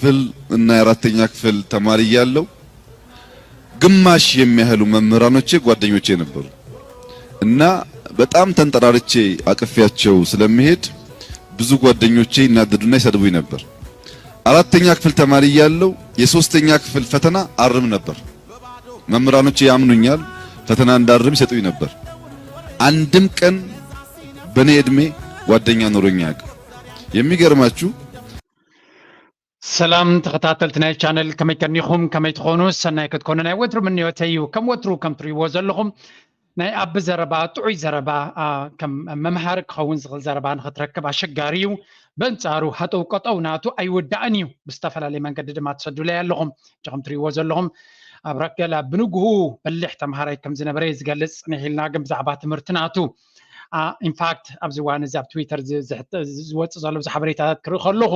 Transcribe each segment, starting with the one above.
ክፍል እና የአራተኛ ክፍል ተማሪ እያለሁ ግማሽ የሚያህሉ መምህራኖቼ ጓደኞቼ ነበሩ እና በጣም ተንጠራርቼ አቅፌያቸው ስለምሄድ ብዙ ጓደኞቼ ይናደዱና ይሰድቡኝ ነበር። አራተኛ ክፍል ተማሪ እያለሁ የሶስተኛ ክፍል ፈተና አርም ነበር። መምህራኖቼ ያምኑኛል፣ ፈተና እንዳርም ይሰጡኝ ነበር። አንድም ቀን በእኔ እድሜ ጓደኛ ኖሮኝ አያውቅም። የሚገርማችሁ ሰላም ተኸታተልቲ ናይ ቻነል፣ ከመይ ቀኒኹም? ከመይ ትኾኑ? ሰናይ ክትኮኑ ናይ ወትሩ ምንዮተይ እዩ። ከም ወትሩ ከም ትሪእዎ ዘለኹም ናይ ኣቢ ዘረባ ጥዑይ ዘረባ ከም መምሃሪ ክኸውን ዝኽእል ዘረባ ንኽትረክብ ኣሸጋሪ እዩ። በንጻሩ ሃጠው ቀጠው ናቱ ኣይውዳእን እዩ። ብዝተፈላለየ መንገዲ ድማ ትሰዱለይ ኣለኹም። ከም ትሪእዎ ዘለኹም ኣብ ረገላ ብንግሁ በሊሕ ተምሃራይ ከም ዝነበረ እዩ ዝገልጽ። ጽኒሕ ኢልና ግን ብዛዕባ ትምህርቲ ናቱ ኢንፋክት ኣብዚ እዋን እዚ ኣብ ትዊተር ዝወፅእ ዘሎ ብዙ ሓበሬታታት ክርኢ ከለኹ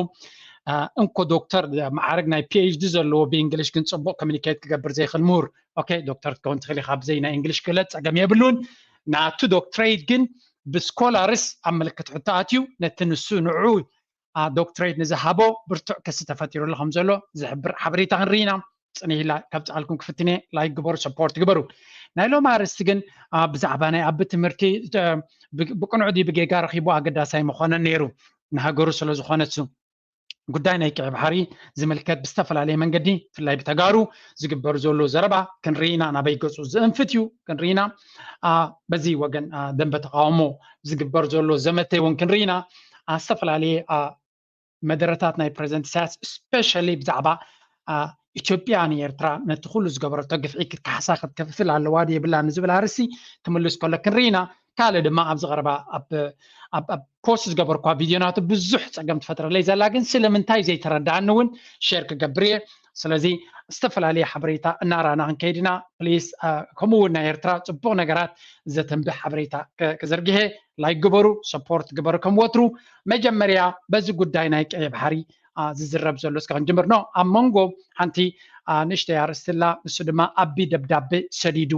እንኮ ዶክተር ማዕረግ ናይ ፒኤችዲ ዘለዎ ብእንግሊሽ ግን ፅቡቅ ኮሚኒኬት ክገብር ዘይኽእል ምሁር። ኦኬ ዶክተር ክትከውን ትኽእል ኢኻ ብዘይ ናይ እንግሊሽ ክእለት ፀገም የብሉን። ናቱ ዶክትሬት ግን ብስኮላርስ ኣብ ምልክት ሕቶ ኣትዩ ነቲ ንሱ ንዑ ዶክትሬት ንዝሃቦ ብርቱዕ ክሲ ተፈጢሩሉ ከም ዘሎ ዝሕብር ሓበሬታ ክንርኢ ኢና። ፅኒህ ኢላ ከብፅኣልኩም ክፍትነ ላይክ ግበሩ ሰፖርት ግበሩ። ናይ ሎም ኣርእስቲ ግን ብዛዕባ ናይ ኣቢ ትምህርቲ ብቅኑዕ ድዩ ብጌጋ ረኺቡ ኣገዳሲ ኣይምኾነን ነይሩ ንሃገሩ ስለ ዝኾነ እሱ ጉዳይ ናይ ቀይ ባሕሪ ዝምልከት ብዝተፈላለየ መንገዲ ብፍላይ ብተጋሩ ዝግበር ዘሎ ዘረባ ክንርኢ ኢና። ናበይ ገፁ ዝእንፍት እዩ ክንርኢ ኢና። በዚ ወገን ደንበ ተቃውሞ ዝግበር ዘሎ ዘመተ እውን ክንርኢ ኢና። ዝተፈላለየ መደረታት ናይ ፕረዚደንት ኢሳያስ ስፔሻሊ ብዛዕባ ኢትዮጵያ ንኤርትራ ነቲ ኩሉ ዝገበረቶ ግፍዒ ክትካሕሳ ክትከፍፍል ኣለዋ ድዩ የብላን ንዝብል ኣርእስቲ ክምልስ ከሎ ክንርኢ ኢና። ካልእ ድማ ኣብዚ ቀረባ ኣብ ፖስት ዝገበርኳ ቪድዮ ናቱ ብዙሕ ፀገም ትፈጥረለይ ዘላ ግን ስለምንታይ ዘይተረድኣኒ እውን ሼር ክገብር እየ። ስለዚ ዝተፈላለየ ሓበሬታ እናራና ክንከይድ ኢና። ፕሊስ ከምኡ እውን ናይ ኤርትራ ፅቡቅ ነገራት ዘተንብህ ሓበሬታ ክዝርግሐ ላይክ ግበሩ ሰፖርት ግበሩ ከም ወትሩ። መጀመርያ በዚ ጉዳይ ናይ ቀይ ባሕሪ ዝዝረብ ዘሎ እስከ ክንጅምር ኖ ኣብ መንጎ ሓንቲ ንእሽተይ ኣርእስቲ ኣላ። ንሱ ድማ ኣቢ ደብዳቤ ሰዲዱ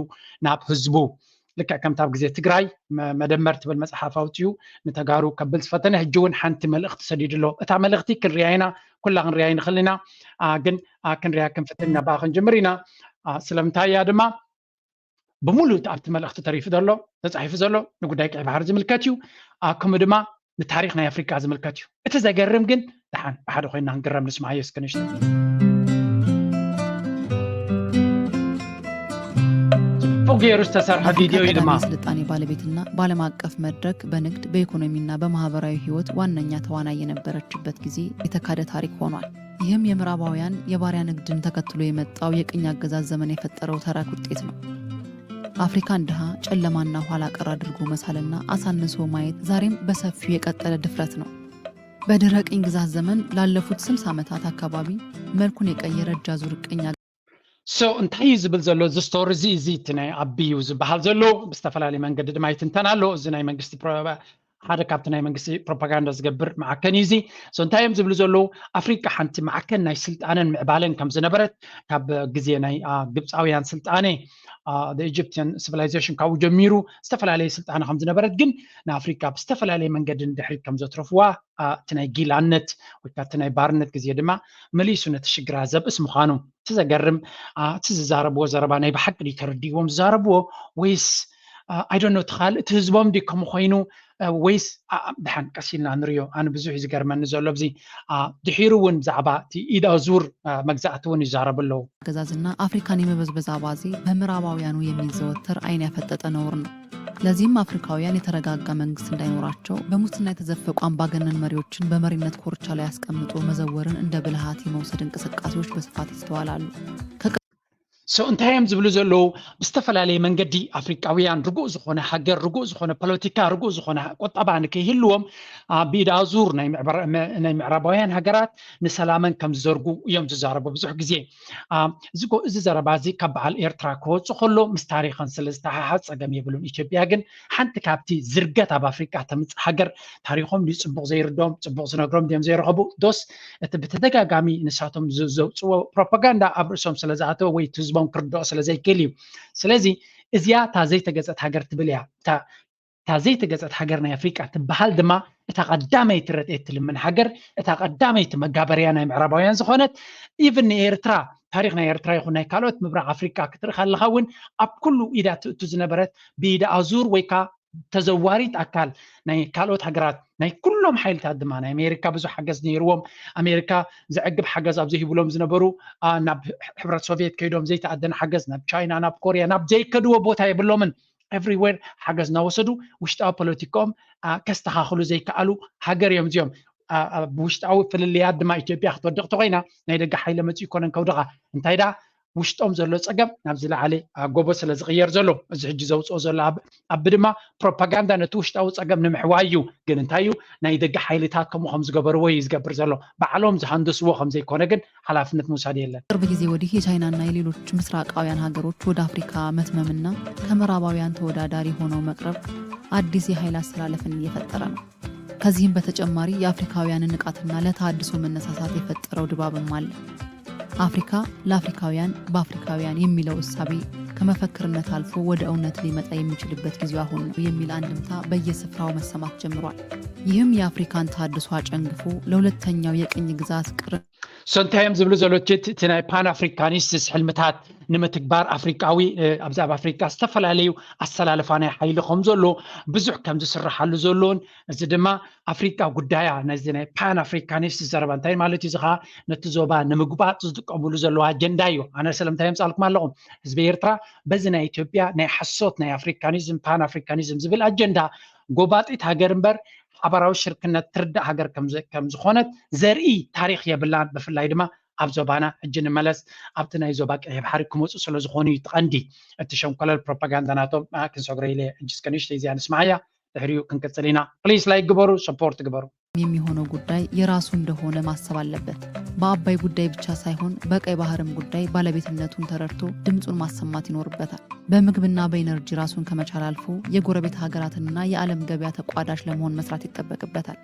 ናብ ህዝቡ ልክዕ ከምታ ኣብ ግዜ ትግራይ መደመር ትብል መፅሓፍ ኣውፅኡ ንተጋሩ ከብል ዝፈተነ ሕጂ እውን ሓንቲ መልእኽቲ ሰዲዱ ኣሎ። እታ መልእኽቲ ክንሪያ ኢና ኩላ ክንሪያ ይንኽእል ኢና። ግን ክንሪያ ክንፍትን ኢና ብኣ ክንጅምር ኢና። ስለምንታይ እያ ድማ ብምሉእ ኣብቲ መልእኽቲ ተሪፉ ዘሎ ተፃሒፉ ዘሎ ንጉዳይ ቀይ ባሕሪ ዝምልከት እዩ። ከምኡ ድማ ንታሪክ ናይ ኣፍሪቃ ዝምልከት እዩ። እቲ ዘገርም ግን ደሓን ብሓደ ኮይና ክንግረም ንስማዓዮ እስከ ንእሽተይ። ጽቡቅ ገይሩ ዝተሰርሐ ቪድዮ እዩ ድማ። የስልጣኔ ባለቤትና በዓለም አቀፍ መድረክ በንግድ በኢኮኖሚና በማህበራዊ ህይወት ዋነኛ ተዋናይ የነበረችበት ጊዜ የተካደ ታሪክ ሆኗል። ይህም የምዕራባውያን የባሪያ ንግድን ተከትሎ የመጣው የቅኝ አገዛዝ ዘመን የፈጠረው ተረክ ውጤት ነው። አፍሪካን ድሃ፣ ጨለማና ኋላ ቀር አድርጎ መሳልና አሳንሶ ማየት ዛሬም በሰፊው የቀጠለ ድፍረት ነው። በድህረ ቅኝ ግዛት ዘመን ላለፉት ስልሳ ዓመታት አካባቢ መልኩን የቀየረ እጅ አዙር ቅኝ So እንታይ እዩ ዝብል ዘሎ እዚ ስቶሪ እዚ እዚ እቲ ናይ ኣቢ እዩ ዝበሃል ዘሎ ብዝተፈላለየ መንገዲ ድማ ይትንተን ኣሎ። እዚ ናይ መንግስቲ ሓደ ካብቲ ናይ መንግስቲ ፕሮፓጋንዳ ዝገብር ማዕከን እዩ እዚ። So እንታይ እዮም ዝብሉ ዘለዉ ኣፍሪቃ ሓንቲ ማዕከን ናይ ስልጣነን ምዕባለን ከም ዝነበረት ካብ ግዜ ናይ ግብፃውያን ስልጣነ ኢጅፕቲያን ሲቪላይዜሽን ካብኡ ጀሚሩ ዝተፈላለየ ስልጣነ ከም ዝነበረት ግን ንኣፍሪቃ ብዝተፈላለየ መንገዲ ንድሕሪት ከም ዘትረፍዋ እቲ ናይ ጊላነት ወይ እቲ ናይ ባርነት ግዜ ድማ መሊሱ ነቲ ሽግራ ዘብእስ ምዃኑ እቲ ዘገርም እቲ ዝዛረብዎ ዘረባ ናይ ብሓቂ ድዩ ተረዲእዎም ዝዛረብዎ ወይስ ኣይዶኖ እቲ ካልእ እቲ ህዝቦም ድዩ ከምኡ ኮይኑ ወይስ ደሓን ቀስ ኢልና ንሪኦ። ኣነ ብዙሕ እዩ ዝገርመኒ ዘሎ ኣብዚ ድሒሩ እውን ብዛዕባ እቲ ኢድ ኣዙር መግዛእቲ እውን ይዛረቡ ኣለዉ። ኣገዛዝና ኣፍሪካን የመበዝበዝ ኣባዜ በምዕራባውያኑ የሚዘወተር ዓይን ያፈጠጠ ነውር ነው። ለዚህም አፍሪካውያን የተረጋጋ መንግስት እንዳይኖራቸው በሙስና የተዘፈቁ አምባገነን መሪዎችን በመሪነት ኮርቻ ላይ አስቀምጦ መዘወርን እንደ ብልሃት የመውሰድ እንቅስቃሴዎች በስፋት ይስተዋላሉ። So እንታይ እዮም ዝብሉ ዘለዉ ብዝተፈላለየ መንገዲ ኣፍሪቃውያን ርጉእ ዝኾነ ሃገር ርጉእ ዝኾነ ፖለቲካ ርጉእ ዝኾነ ቁጠባ ንከይህልዎም ብኢድ ኣዙር ናይ ምዕራባውያን ሃገራት ንሰላመን ከም ዝዘርጉ እዮም ዝዛረቡ ብዙሕ ግዜ። እዚ ዘረባ እዚ ካብ በዓል ኤርትራ ክወፁ ከሎ ምስ ታሪኸን ስለ ዝተሓሓዝ ፀገም የብሉን። ኢትዮጵያ ግን ሓንቲ ካብቲ ዝርገት ኣብ ኣፍሪቃ ተምፅእ ሃገር ታሪኾም ድዩ ፅቡቅ ዘይርድኦም ፅቡቅ ዝነግሮም ድዮም ዘይረኸቡ ዶስ እቲ ብተደጋጋሚ ንሳቶም ዘውፅዎ ፕሮፓጋንዳ ኣብ ርእሶም ስለ ዝኣተወ ወይ ህዝቦም ክርድኦ ስለ ዘይክእል እዩ። ስለዚ እዚኣ እታ ዘይተገፀት ሃገር ትብል እያ እታ እታ ዘይተገዝአት ሃገር ናይ ኣፍሪቃ ትበሃል ድማ እታ ቀዳመይቲ ረድኤት ትልምን ሃገር፣ እታ ቀዳመይቲ መጋበርያ ናይ ምዕራባውያን ዝኾነት፣ ኢቭን ንኤርትራ፣ ታሪኽ ናይ ኤርትራ ይኹን ናይ ካልኦት ምብራቕ ኣፍሪቃ ክትርኢ ከለኻ እውን ኣብ ኩሉ ኢዳ ትእቱ ዝነበረት ብኢድ ኣዙር ወይ ከዓ ተዘዋሪት ኣካል ናይ ካልኦት ሃገራት ናይ ኩሎም ሓይልታት ድማ ናይ ኣሜሪካ ብዙሕ ሓገዝ ነይርዎም። ኣሜሪካ ዘዕግብ ሓገዝ ኣብ ዘይህብሎም ዝነበሩ ናብ ሕብረት ሶቪየት ከይዶም ዘይተኣደነ ሓገዝ ናብ ቻይና ናብ ኮርያ ናብ ዘይከድዎ ቦታ የብሎምን። ኤቭሪዌር ሓገዝ እናወሰዱ ውሽጣዊ ፖለቲካኦም ከስተኻኽሉ ዘይከኣሉ ሃገር እዮም እዚኦም። ብውሽጣዊ ፍልልያት ድማ ኢትዮጵያ ክትወድቕ ተኮይና ናይ ደገ ሓይለ መፅኡ ይኮነን ከውድቓ እንታይ ዳ ውሽጦም ዘሎ ፀገም ናብ ዝለዓለ ጎቦ ስለ ዝቕየር ዘሎ እዚ ሕጂ ዘውፅኦ ዘሎ ኣብ ድማ ፕሮፓጋንዳ ነቲ ውሽጣዊ ፀገም ንምሕዋይ እዩ። ግን እንታይ እዩ ናይ ደገ ሓይልታት ከምኡ ከም ዝገበርዎ እዩ ዝገብር ዘሎ። ባዕሎም ዝሃንደስዎ ከም ዘይኮነ ግን ሓላፍነት ምውሳድ የለን። ቅርብ ጊዜ ወዲህ የቻይናና የሌሎች ምስራቃውያን ሀገሮች ወደ አፍሪካ መትመምና ከምዕራባውያን ተወዳዳሪ ሆነው መቅረብ አዲስ የኃይል አሰላለፍን እየፈጠረ ነው። ከዚህም በተጨማሪ የአፍሪካውያንን ንቃትና ለተሃድሶ መነሳሳት የፈጠረው ድባብም አለ። አፍሪካ ለአፍሪካውያን በአፍሪካውያን የሚለው እሳቤ ከመፈክርነት አልፎ ወደ እውነት ሊመጣ የሚችልበት ጊዜው አሁን ነው የሚል አንድምታ በየስፍራው መሰማት ጀምሯል። ይህም የአፍሪካን ተሃድሶ አጨንግፎ ለሁለተኛው የቅኝ ግዛት ቅር So እንታይ እዮም ዝብሉ ዘሎ እቲ ናይ ፓን ኣፍሪካኒስትስ ሕልምታት ንምትግባር ኣፍሪቃዊ ኣብዚ ኣብ ኣፍሪቃ ዝተፈላለዩ ኣሰላልፋ ናይ ሓይሊ ከም ዘሎ ብዙሕ ከም ዝስርሓሉ ዘሎን እዚ ድማ ኣፍሪቃ ጉዳያ ነዚ ናይ ፓን ኣፍሪካኒስት ዘረባ እንታይ ማለት እዩ እዚ ከዓ ነቲ ዞባ ንምጉባጥ ዝጥቀሙሉ ዘለዉ ኣጀንዳ እዩ። ኣነ ስለምንታይ የምፃልኩም ኣለኹም ህዝቢ ኤርትራ በዚ ናይ ኢትዮጵያ ናይ ሓሶት ናይ ኣፍሪካኒዝም ፓን ኣፍሪካኒዝም ዝብል ኣጀንዳ ጎባጢት ሃገር እምበር ሓባራዊ ሽርክነት ትርዳእ ሃገር ከም ዝኾነት ዘርኢ ታሪክ የብላን። ብፍላይ ድማ ኣብ ዞባና ሕጂ ንመለስ ኣብቲ ናይ ዞባ ቀይሕ ባሕሪ ክመፁ ስለዝኾኑ እዩ ቀንዲ እቲ ሸንኮለል ፕሮፓጋንዳ ናቶም ክንሰግሮ ኢለ ሕጂ እስከ ንእሽተይ እዚኣ ንስማዓያ ድሕሪኡ ክንቅፅል ኢና። ፕሊስ ላይክ ግበሩ፣ ሰፖርት ግበሩ። የሚሆነው ጉዳይ የራሱ እንደሆነ ማሰብ አለበት። በአባይ ጉዳይ ብቻ ሳይሆን በቀይ ባህርም ጉዳይ ባለቤትነቱን ተረድቶ ድምፁን ማሰማት ይኖርበታል። በምግብና በኢነርጂ ራሱን ከመቻል አልፎ የጎረቤት ሀገራትንና የዓለም ገበያ ተቋዳሽ ለመሆን መስራት ይጠበቅበታል።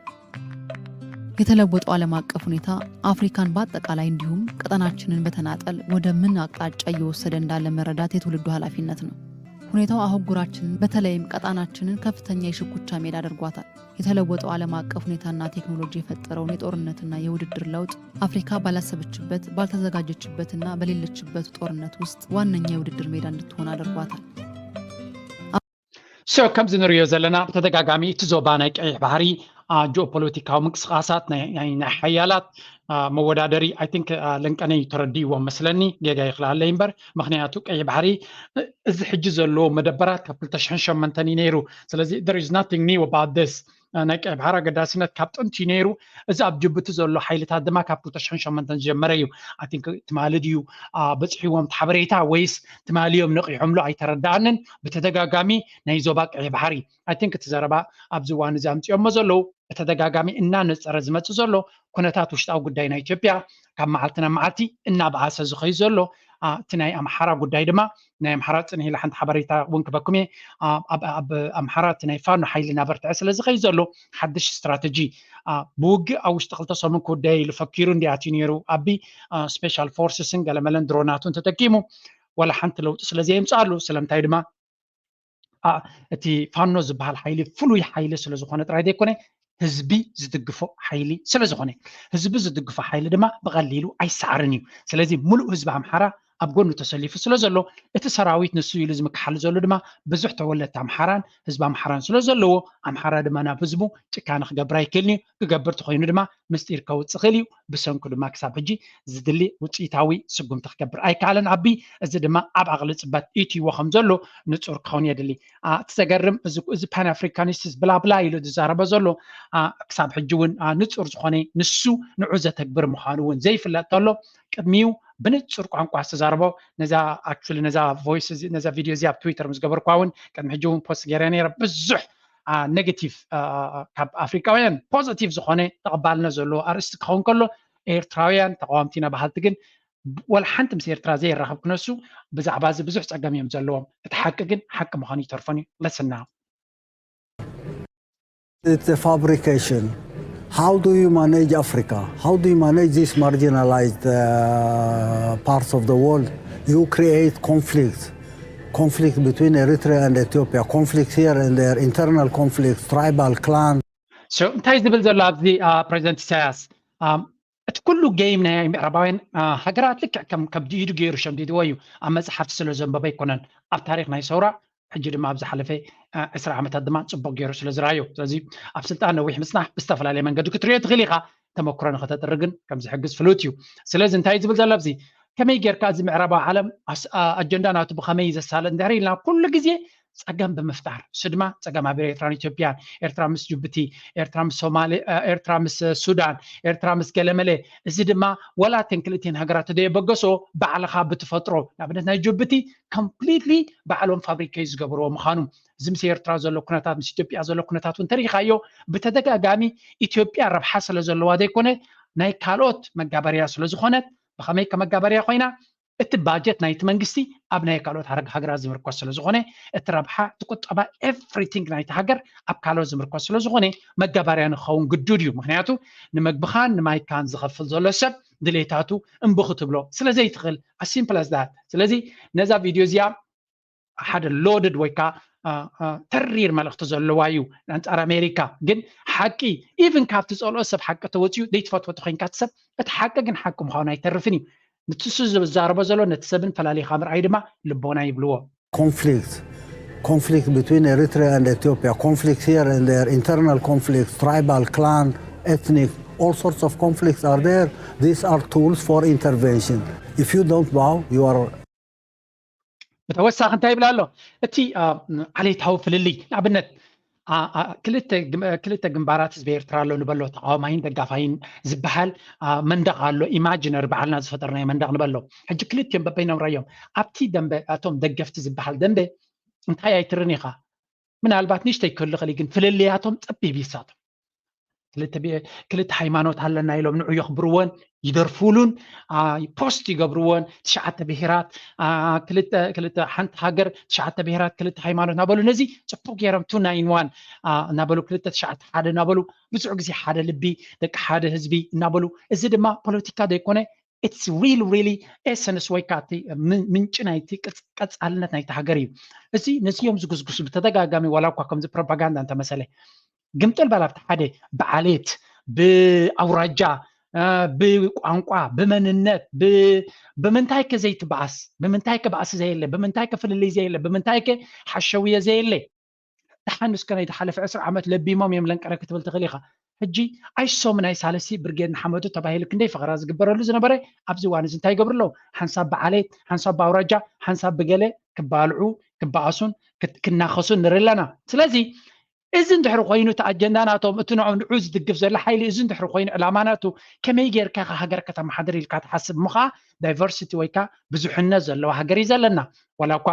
የተለወጠው ዓለም አቀፍ ሁኔታ አፍሪካን በአጠቃላይ እንዲሁም ቀጠናችንን በተናጠል ወደ ምን አቅጣጫ እየወሰደ እንዳለ መረዳት የትውልዱ ኃላፊነት ነው። ሁኔታው አህጉራችንን በተለይም ቀጣናችንን ከፍተኛ የሽኩቻ ሜዳ አድርጓታል። የተለወጠው ዓለም አቀፍ ሁኔታና ቴክኖሎጂ የፈጠረውን የጦርነትና የውድድር ለውጥ አፍሪካ ባላሰበችበት፣ ባልተዘጋጀችበትና በሌለችበት ጦርነት ውስጥ ዋነኛ የውድድር ሜዳ እንድትሆን አድርጓታል። So ከምዚ ንሪኦ ዘለና ብተደጋጋሚ እቲ ዞባ ናይ ቀይሕ ባሕሪ ጂኦፖለቲካዊ ምንቅስቃሳት ናይ ሓያላት መወዳደሪ I think ለንቀነይ ተረዲእዎ መስለኒ። ጌጋ ይኽልኣለይ እምበር ምክንያቱ ቀይሕ ባሕሪ እዚ ሕጂ ዘለዎ መደበራት ካብ ክልተ ሽሕን ሸሞንተን እዩ ነይሩ። ስለዚ there is nothing new about this። ናይ ቀይሕ ባሕሪ ኣገዳስነት ካብ ጥንቲ እዩ ነይሩ። እዚ ኣብ ጅቡቲ ዘሎ ሓይልታት ድማ ካብ ክልተ ሽሕን ሸሞንተን ዝጀመረ እዩ። I think ትማሊ ድዩ በፂሕዎም ሓበሬታ ወይስ ትማሊ እዮም ነቂሖምሉ ኣይተረዳኣንን። ብተደጋጋሚ ናይ ዞባ ቀይሕ ባሕሪ I think እቲ ዘረባ ኣብዚ እዋን እዚ ኣምፅኦሞ ዘለዉ ብተደጋጋሚ እናነፀረ ዝመፅእ ዘሎ ኩነታት ውሽጣዊ ጉዳይ ናይ ኢትዮጵያ ካብ መዓልቲ ናብ መዓልቲ እናበኣሰ ዝኸዩ ዘሎ እቲ ናይ ኣምሓራ ጉዳይ ድማ ናይ ኣምሓራ ፅንሕ ኢለ ሓንቲ ሓበሬታ እውን ክበኩም እየ። ኣብ ኣምሓራ እቲ ናይ ፋኖ ሓይሊ እናበርትዐ ስለ ዝኸዩ ዘሎ ሓድሽ ስትራተጂ ብውግእ ኣብ ውሽጢ ክልተ ሰሙን ክውደየ ኢሉ ፈኪሩ እንዲ ኣትዩ ነይሩ። ኣቢ ስፔሻል ፎርስስን ገለመለን ድሮናቱን ተጠቂሙ ወላ ሓንቲ ለውጢ ስለ ዘየምፅኣሉ ስለምንታይ ድማ እቲ ፋኖ ዝበሃል ሓይሊ ፍሉይ ሓይሊ ስለዝኾነ ጥራይ ዘይኮነ ህዝቢ ዝድግፎ ሓይሊ ስለዝኾነ ህዝቢ ዝድግፎ ሓይሊ ድማ ብቐሊሉ ኣይሰዓርን እዩ። ስለዚ ሙሉእ ህዝቢ ኣምሓራ ኣብ ጎኑ ተሰሊፉ ስለ ዘሎ እቲ ሰራዊት ንሱ ኢሉ ዝምክሓሉ ዘሎ ድማ ብዙሕ ተወለድቲ ኣምሓራን ህዝቢ ኣምሓራን ስለ ዘለዎ ኣምሓራ ድማ ናብ ህዝቡ ጭካነ ክገብር ኣይክእልን እዩ። ክገብር ተኾይኑ ድማ ምስጢር ከውፅእ ክእል እዩ። ብሰንኩ ድማ ክሳብ ሕጂ ዝድሊ ውፅኢታዊ ስጉምቲ ክገብር ኣይከኣለን። ኣቢ እዚ ድማ ኣብ ዓቕሊ ፅበት ኢትይዎ ከም ዘሎ ንፁር ክኸውን የድሊ። እቲ ዘገርም እዚ ፓን ኣፍሪካኒስትስ ብላብላ ኢሉ ዝዛረቦ ዘሎ ክሳብ ሕጂ እውን ንፁር ዝኾነ ንሱ ንዑ ዘተግብር ምዃኑ እውን ዘይፍለጥ ተሎ ቅድሚኡ ብንፁር ቋንቋ ዝተዛረቦ ነዛ actually ነዛ voice ነዛ ቪድዮ እዚ ኣብ ትዊተር ምስ ገበርኳ እውን ቅድሚ ሕጂ እውን ፖስት ገይረ ነይረ ብዙሕ negative ካብ ኣፍሪካውያን positive ዝኾነ ተቐባልነት ዘለዎ ኣርእስቲ ክኸውን ከሎ ኤርትራውያን ተቃወምቲ ኢና በሃልቲ ግን ወላ ሓንቲ ምስ ኤርትራ ዘየራኽብ ክነሱ ብዛዕባ እዚ ብዙሕ ፀገም እዮም ዘለዎም። እቲ ሓቂ ግን ሓቂ ምዃኑ ይተርፎን እዩ። Let's now It's a fabrication. How do you manage Africa? How do you manage these marginalized uh, parts of the world? You create conflicts. Conflict between Eritrea and Ethiopia, conflict here and there, internal conflict, tribal, clan. So እንታይ ዝብል ዘሎ ኣብዚ ፕሬዚደንት ኢሳያስ? እቲ ኩሉ ጌም ናይ ምዕራባውያን ሃገራት ልክዕ ከም ከብድኢዱ ገይሩ ሸምዲድዎ እዩ። ኣብ መፅሓፍቲ ስለ ዘንበበ ኣይኮነን፣ ኣብ ታሪክ ናይ ሰውራ ሕጂ ድማ ኣብ ዝሓለፈ ዕስራ ዓመታት ድማ ፅቡቅ ገይሩ ስለ ዝረኣዮ። ስለዚ ኣብ ስልጣን ነዊሕ ምፅናሕ ብዝተፈላለየ መንገዲ ክትሪኦ ትኽእል ኢኻ። ተመክሮ ንኸተጥሪ ግን ከም ዝሕግዝ ፍሉጥ እዩ። ስለዚ እንታይ ዝብል ዘሎ ኣብዚ ከመይ ጌርካ እዚ ምዕራባዊ ዓለም ኣጀንዳ ናቱ ብኸመይ ዘሳለጥ እንድሕር ኢልና ኩሉ ግዜ ፀገም ብምፍጣር፣ እሱ ድማ ፀገም ኣብ ኤርትራን ኢትዮጵያን፣ ኤርትራ ምስ ጅቡቲ፣ ኤርትራ ምስ ሶማሌ፣ ኤርትራ ምስ ሱዳን፣ ኤርትራ ምስ ገለመለ፣ እዚ ድማ ወላ እተን ክልቲኤን ሃገራት ተደየበገሶ ባዕልኻ ብትፈጥሮ፣ ንኣብነት ናይ ጅቡቲ ኮምፕሊትሊ ባዕሎም ፋብሪካ እዩ ዝገብርዎ ምዃኑ፣ እዚ ምስ ኤርትራ ዘሎ ኩነታት ምስ ኢትዮጵያ ዘሎ ኩነታት እውን ተሪኻዮ ብተደጋጋሚ ኢትዮጵያ ረብሓ ስለ ዘለዋ ዘይኮነ ናይ ካልኦት መጋበርያ ስለ ዝኾነት ብኸመይ ከመጋበርያ ኮይና እቲ ባጀት ናይቲ መንግስቲ ኣብ ናይ ካልኦት ሃገራት ዝምርኮስ ስለ ዝኾነ እቲ ረብሓ እቲ ቁጠባ ኤቭሪቲንግ ናይቲ ሃገር ኣብ ካልኦት ዝምርኮስ ስለ ዝኾነ መጋበርያ ንኸውን ግዱድ እዩ። ምክንያቱ ንመግብኻን ንማይካን ዝኸፍል ዘሎ ሰብ ድሌታቱ እምቢ ክትብሎ ስለ ዘይትኽእል፣ as simple as that። ስለዚ ነዛ ቪድዮ እዚኣ ሓደ ሎድድ ወይ ከዓ ተሪር መልእክቲ ዘለዋ እዩ ኣንፃር ኣሜሪካ። ግን ሓቂ ኢቭን ካብቲ ፀልኦ ሰብ ሓቂ ተወፅዩ ዘይትፈትዎ ተኮይንካ እቲ ሰብ እቲ ሓቂ ግን ሓቂ ምዃኑ ኣይተርፍን እዩ። ንትሱ ዝዛረቦ ዘሎ ነቲ ሰብን ፈላሊኻ ምርኣይ ድማ ልቦና ይብልዎ። Conflict, conflict between Eritrea and Ethiopia, conflict here and there, internal conflict, tribal, clan, ethnic, all sorts of conflicts are there. These are tools for intervention. If you don't bow, you are ብተወሳኺ እንታይ ይብል ኣሎ? እቲ ዓሌታዊ ፍልልይ ንኣብነት ክልተ ግንባራት ህዝቢ ኤርትራ ኣሎ ንበሎ፣ ተቃዋማይን ደጋፋይን ዝበሃል መንደቕ ኣሎ። ኢማጂነሪ ባዕልና ዝፈጠርናዮ መንደቕ ንበሎ። ሕጂ ክልቲኦም በበይኖም ረዮም ኣብቲ ደንበ እቶም ደገፍቲ ዝበሃል ደንበ እንታይ ኣይትርን ኢኻ? ምናልባት ንሽተይ ክህሉ ክእል ግን ፍልልያቶም ጸቢብ ይሳቶም ክልተ ሃይማኖት ኣለና ኢሎም ንዑ የኽብርዎን ይደርፉሉን ፖስት ይገብርዎን ትሽዓተ ብሄራት ክልተ ሓንቲ ሃገር ትሽዓተ ብሄራት ክልተ ሃይማኖት እናበሉ ነዚ ጽቡቅ ገይሮም ቱ ናይን ዋን እናበሉ ክልተ ትሽዓተ ሓደ እናበሉ ብዙሕ ግዜ ሓደ ልቢ ደቂ ሓደ ህዝቢ እናበሉ እዚ ድማ ፖለቲካ ዘይኮነ it's real really essence ወይ ከዓ ምንጪ ናይቲ ቀፃልነት ናይቲ ሃገር እዩ። እዚ ነዚኦም ዝጉስጉሱ ብተደጋጋሚ ዋላ እኳ ከምዚ ፕሮፓጋንዳ እንተመሰለ ግምጥል በል ኣብቲ ሓደ ብዓሌት ብኣውራጃ ብቋንቋ ብመንነት ብምንታይ ከ ዘይትበኣስ ብምንታይ ከ ባእሲ ዘየለ ብምንታይ ከ ፍልልይ ዘየለ ብምንታይ ከ ሓሸውየ ዘየለ ደሓን እስከ ናይ ዝሓለፈ ዕስራ ዓመት ለቢሞም እዮም ለንቀረ ክትብል ትኽእል ኢኻ። ሕጂ ኣይሶም ናይ ሳልሲ ብርጌድ ንሓመዱ ተባሂሉ ክንደይ ፈኸራ ዝግበረሉ ዝነበረ ኣብዚ እዋን እዚ እንታይ ይገብሩ ኣለዉ? ሓንሳብ ብዓሌት፣ ሓንሳብ ብኣውራጃ፣ ሓንሳብ ብገለ ክባልዑ፣ ክበኣሱን ክናኸሱን ንርኢ ኣለና። ስለዚ እዚ እንድሕሪ ኮይኑ እቲ ኣጀንዳ ናቶም እቲ ንዑ ዝድግፍ ዘሎ ሓይሊ እዚ እንድሕሪ ኮይኑ ዕላማ ናቱ ከመይ ጌርካ ሃገር ከተመሓድር ኢልካ ትሓስብ እሞ ከዓ ዳይቨርሲቲ ወይ ከዓ ብዙሕነት ዘለዋ ሃገር እዩ ዘለና ዋላ እኳ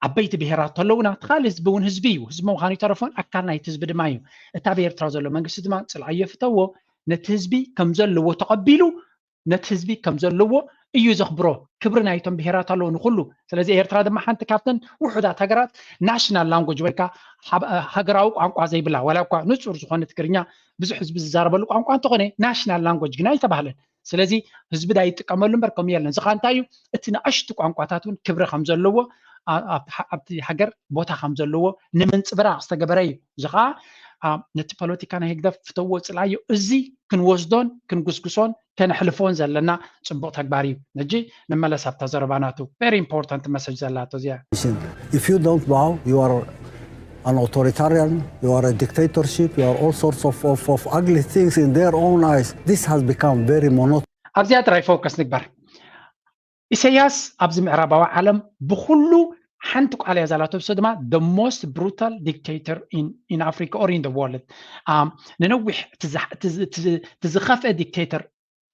ዓበይቲ ብሄራት ተለውና እቲ ካልእ ህዝቢ እውን ህዝቢ እዩ ህዝቢ ምዃኑ ይተረፎን ኣካል ናይቲ ህዝቢ ድማ እዩ እቲ ኣብ ኤርትራ ዘሎ መንግስቲ ድማ ፅልኣዮ ፍተዎ ነቲ ህዝቢ ከም ዘለዎ ተቐቢሉ ነቲ ህዝቢ ከም ዘለዎ እዩ ዘኽብሮ ክብሪ ናይቶም ብሄራት ኣለዎ ንኩሉ ስለዚ ኤርትራ ድማ ሓንቲ ካብተን ውሑዳት ሃገራት ናሽናል ላንጉጅ ወይ ከዓ ሃገራዊ ቋንቋ ዘይብላ ዋላ እኳ ንፁር ዝኾነ ትግርኛ ብዙሕ ህዝቢ ዝዛረበሉ ቋንቋ እንተኾነ ናሽናል ላንጉጅ ግና ኣይተባህለን ስለዚ ህዝቢ ዳ ይጥቀመሉ እምበር ከምኡ የለን እዚ ከዓ እንታይ እዩ እቲ ንኣሽቱ ቋንቋታት እውን ክብሪ ከም ዘለዎ ኣብቲ ሃገር ቦታ ከም ዘለዎ ንምንፅብራቅ ዝተገበረ እዩ እዚ ከዓ ነቲ ፖለቲካ ናይ ህግደፍ ፍተዎ ፅላዮ እዚ ክንወስዶን ክንጉስጉሶን ከነሕልፎን ዘለና ፅቡቅ ተግባር እዩ ሕጂ ንመለስ ኣብታ ዘረባ ናቱ very important message ዘላቶ እዚኣ If you don't bow, you are an authoritarian, you are a dictatorship, you are all sorts of, of, of ugly things in their own eyes. This has become very monotonous. ኣብዚኣ ጥራይ ፎከስ ንግበር። ኢሰያስ ኣብዚ ምዕራባዊ ዓለም ብኩሉ ሓንቲ ቃል እያ ዘላቶ ብሰ ድማ the most brutal dictator in, in Africa or in the world. ንነዊሕ ትዝኸፍአ ዲክቴተር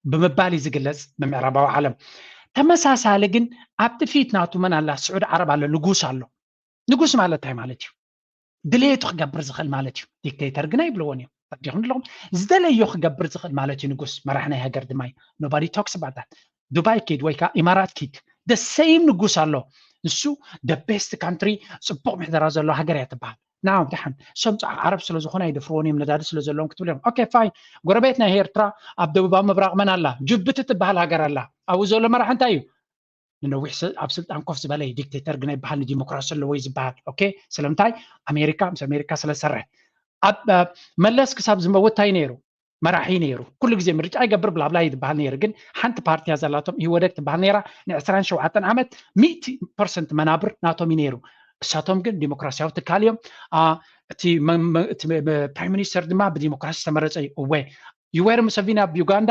ብምባል እዩ ዝግለጽ ብምዕራባዊ ዓለም። ተመሳሳሊ ግን ኣብቲ ፊት ናቱ መን ኣላ ስዑድ ዓረብ ኣሎ ንጉስ ኣሎ። ንጉስ ማለት እንታይ ማለት እዩ? ድሌቱ ክገብር ዝኽእል ማለት እዩ። ዲክቴተር ግን ኣይብልዎን እዮም። ተረዲኹም ኣለኹም? ዝደለዮ ክገብር ዝኽእል ማለት እዩ ንጉስ መራሕ ናይ ሃገር ድማ እዩ። Nobody talks about that. ዱባይ ኪድ ወይ ከዓ ኢማራት ኪድ the same ንጉስ ኣሎ። ንሱ the best country ፅቡቕ ምሕደራ ዘሎ ሃገር እያ ትበሃል። ናው ደሓን እሶም ዓረብ ስለ ዝኾነ ኣይደፍርዎን እዮም ነዳዲ ስለ ዘለዎም ክትብል እዮም። ኦኬ ፋይን። ጎረቤት ናይ ኤርትራ ኣብ ደቡባዊ ምብራቕ መን ኣላ? ጅቡቲ ትበሃል ሃገር ኣላ። ኣብኡ ዘሎ መራሕ እንታይ እዩ? ንነዊሕ ስ- ኣብ ስልጣን ኮፍ ዝበለ እዩ። ዲክቴተር ግን ኣይበሃል፣ ንዲሞክራሲ ኣለዎ እዩ ዝበሃል። ኦኬ፣ ስለምንታይ? ኣሜሪካ ምስ ኣሜሪካ ስለሰርሕ። ኣብ እ፣ መለስ ክሳብ ዝመውት እንታይ ነይሩ? መራሒ ነይሩ። ኩሉ ግዜ ምርጫ ይገብር ብላብላ እዩ ዝበሃል ነይሩ። ግን ሓንቲ ፓርቲ እያ ዘላቶም፣ ኢህወደግ ትበሃል ነይራ። ን27 ዓመት ሚእቲ ፐርሰንት መናብር ናቶም እዩ ነይሩ። እሳቶም ግን ዲሞክራሲያዊ ትካል እዮም። አ፣ እቲ መ- መ- እቲ መ- መ- ፕራይም ሚኒስተር ድማ ብዲሞክራሲ ዝተመረፀ እዩ። እወ፣ ዩዌሪ ሙሰቪኒ ኣብ ዩጋንዳ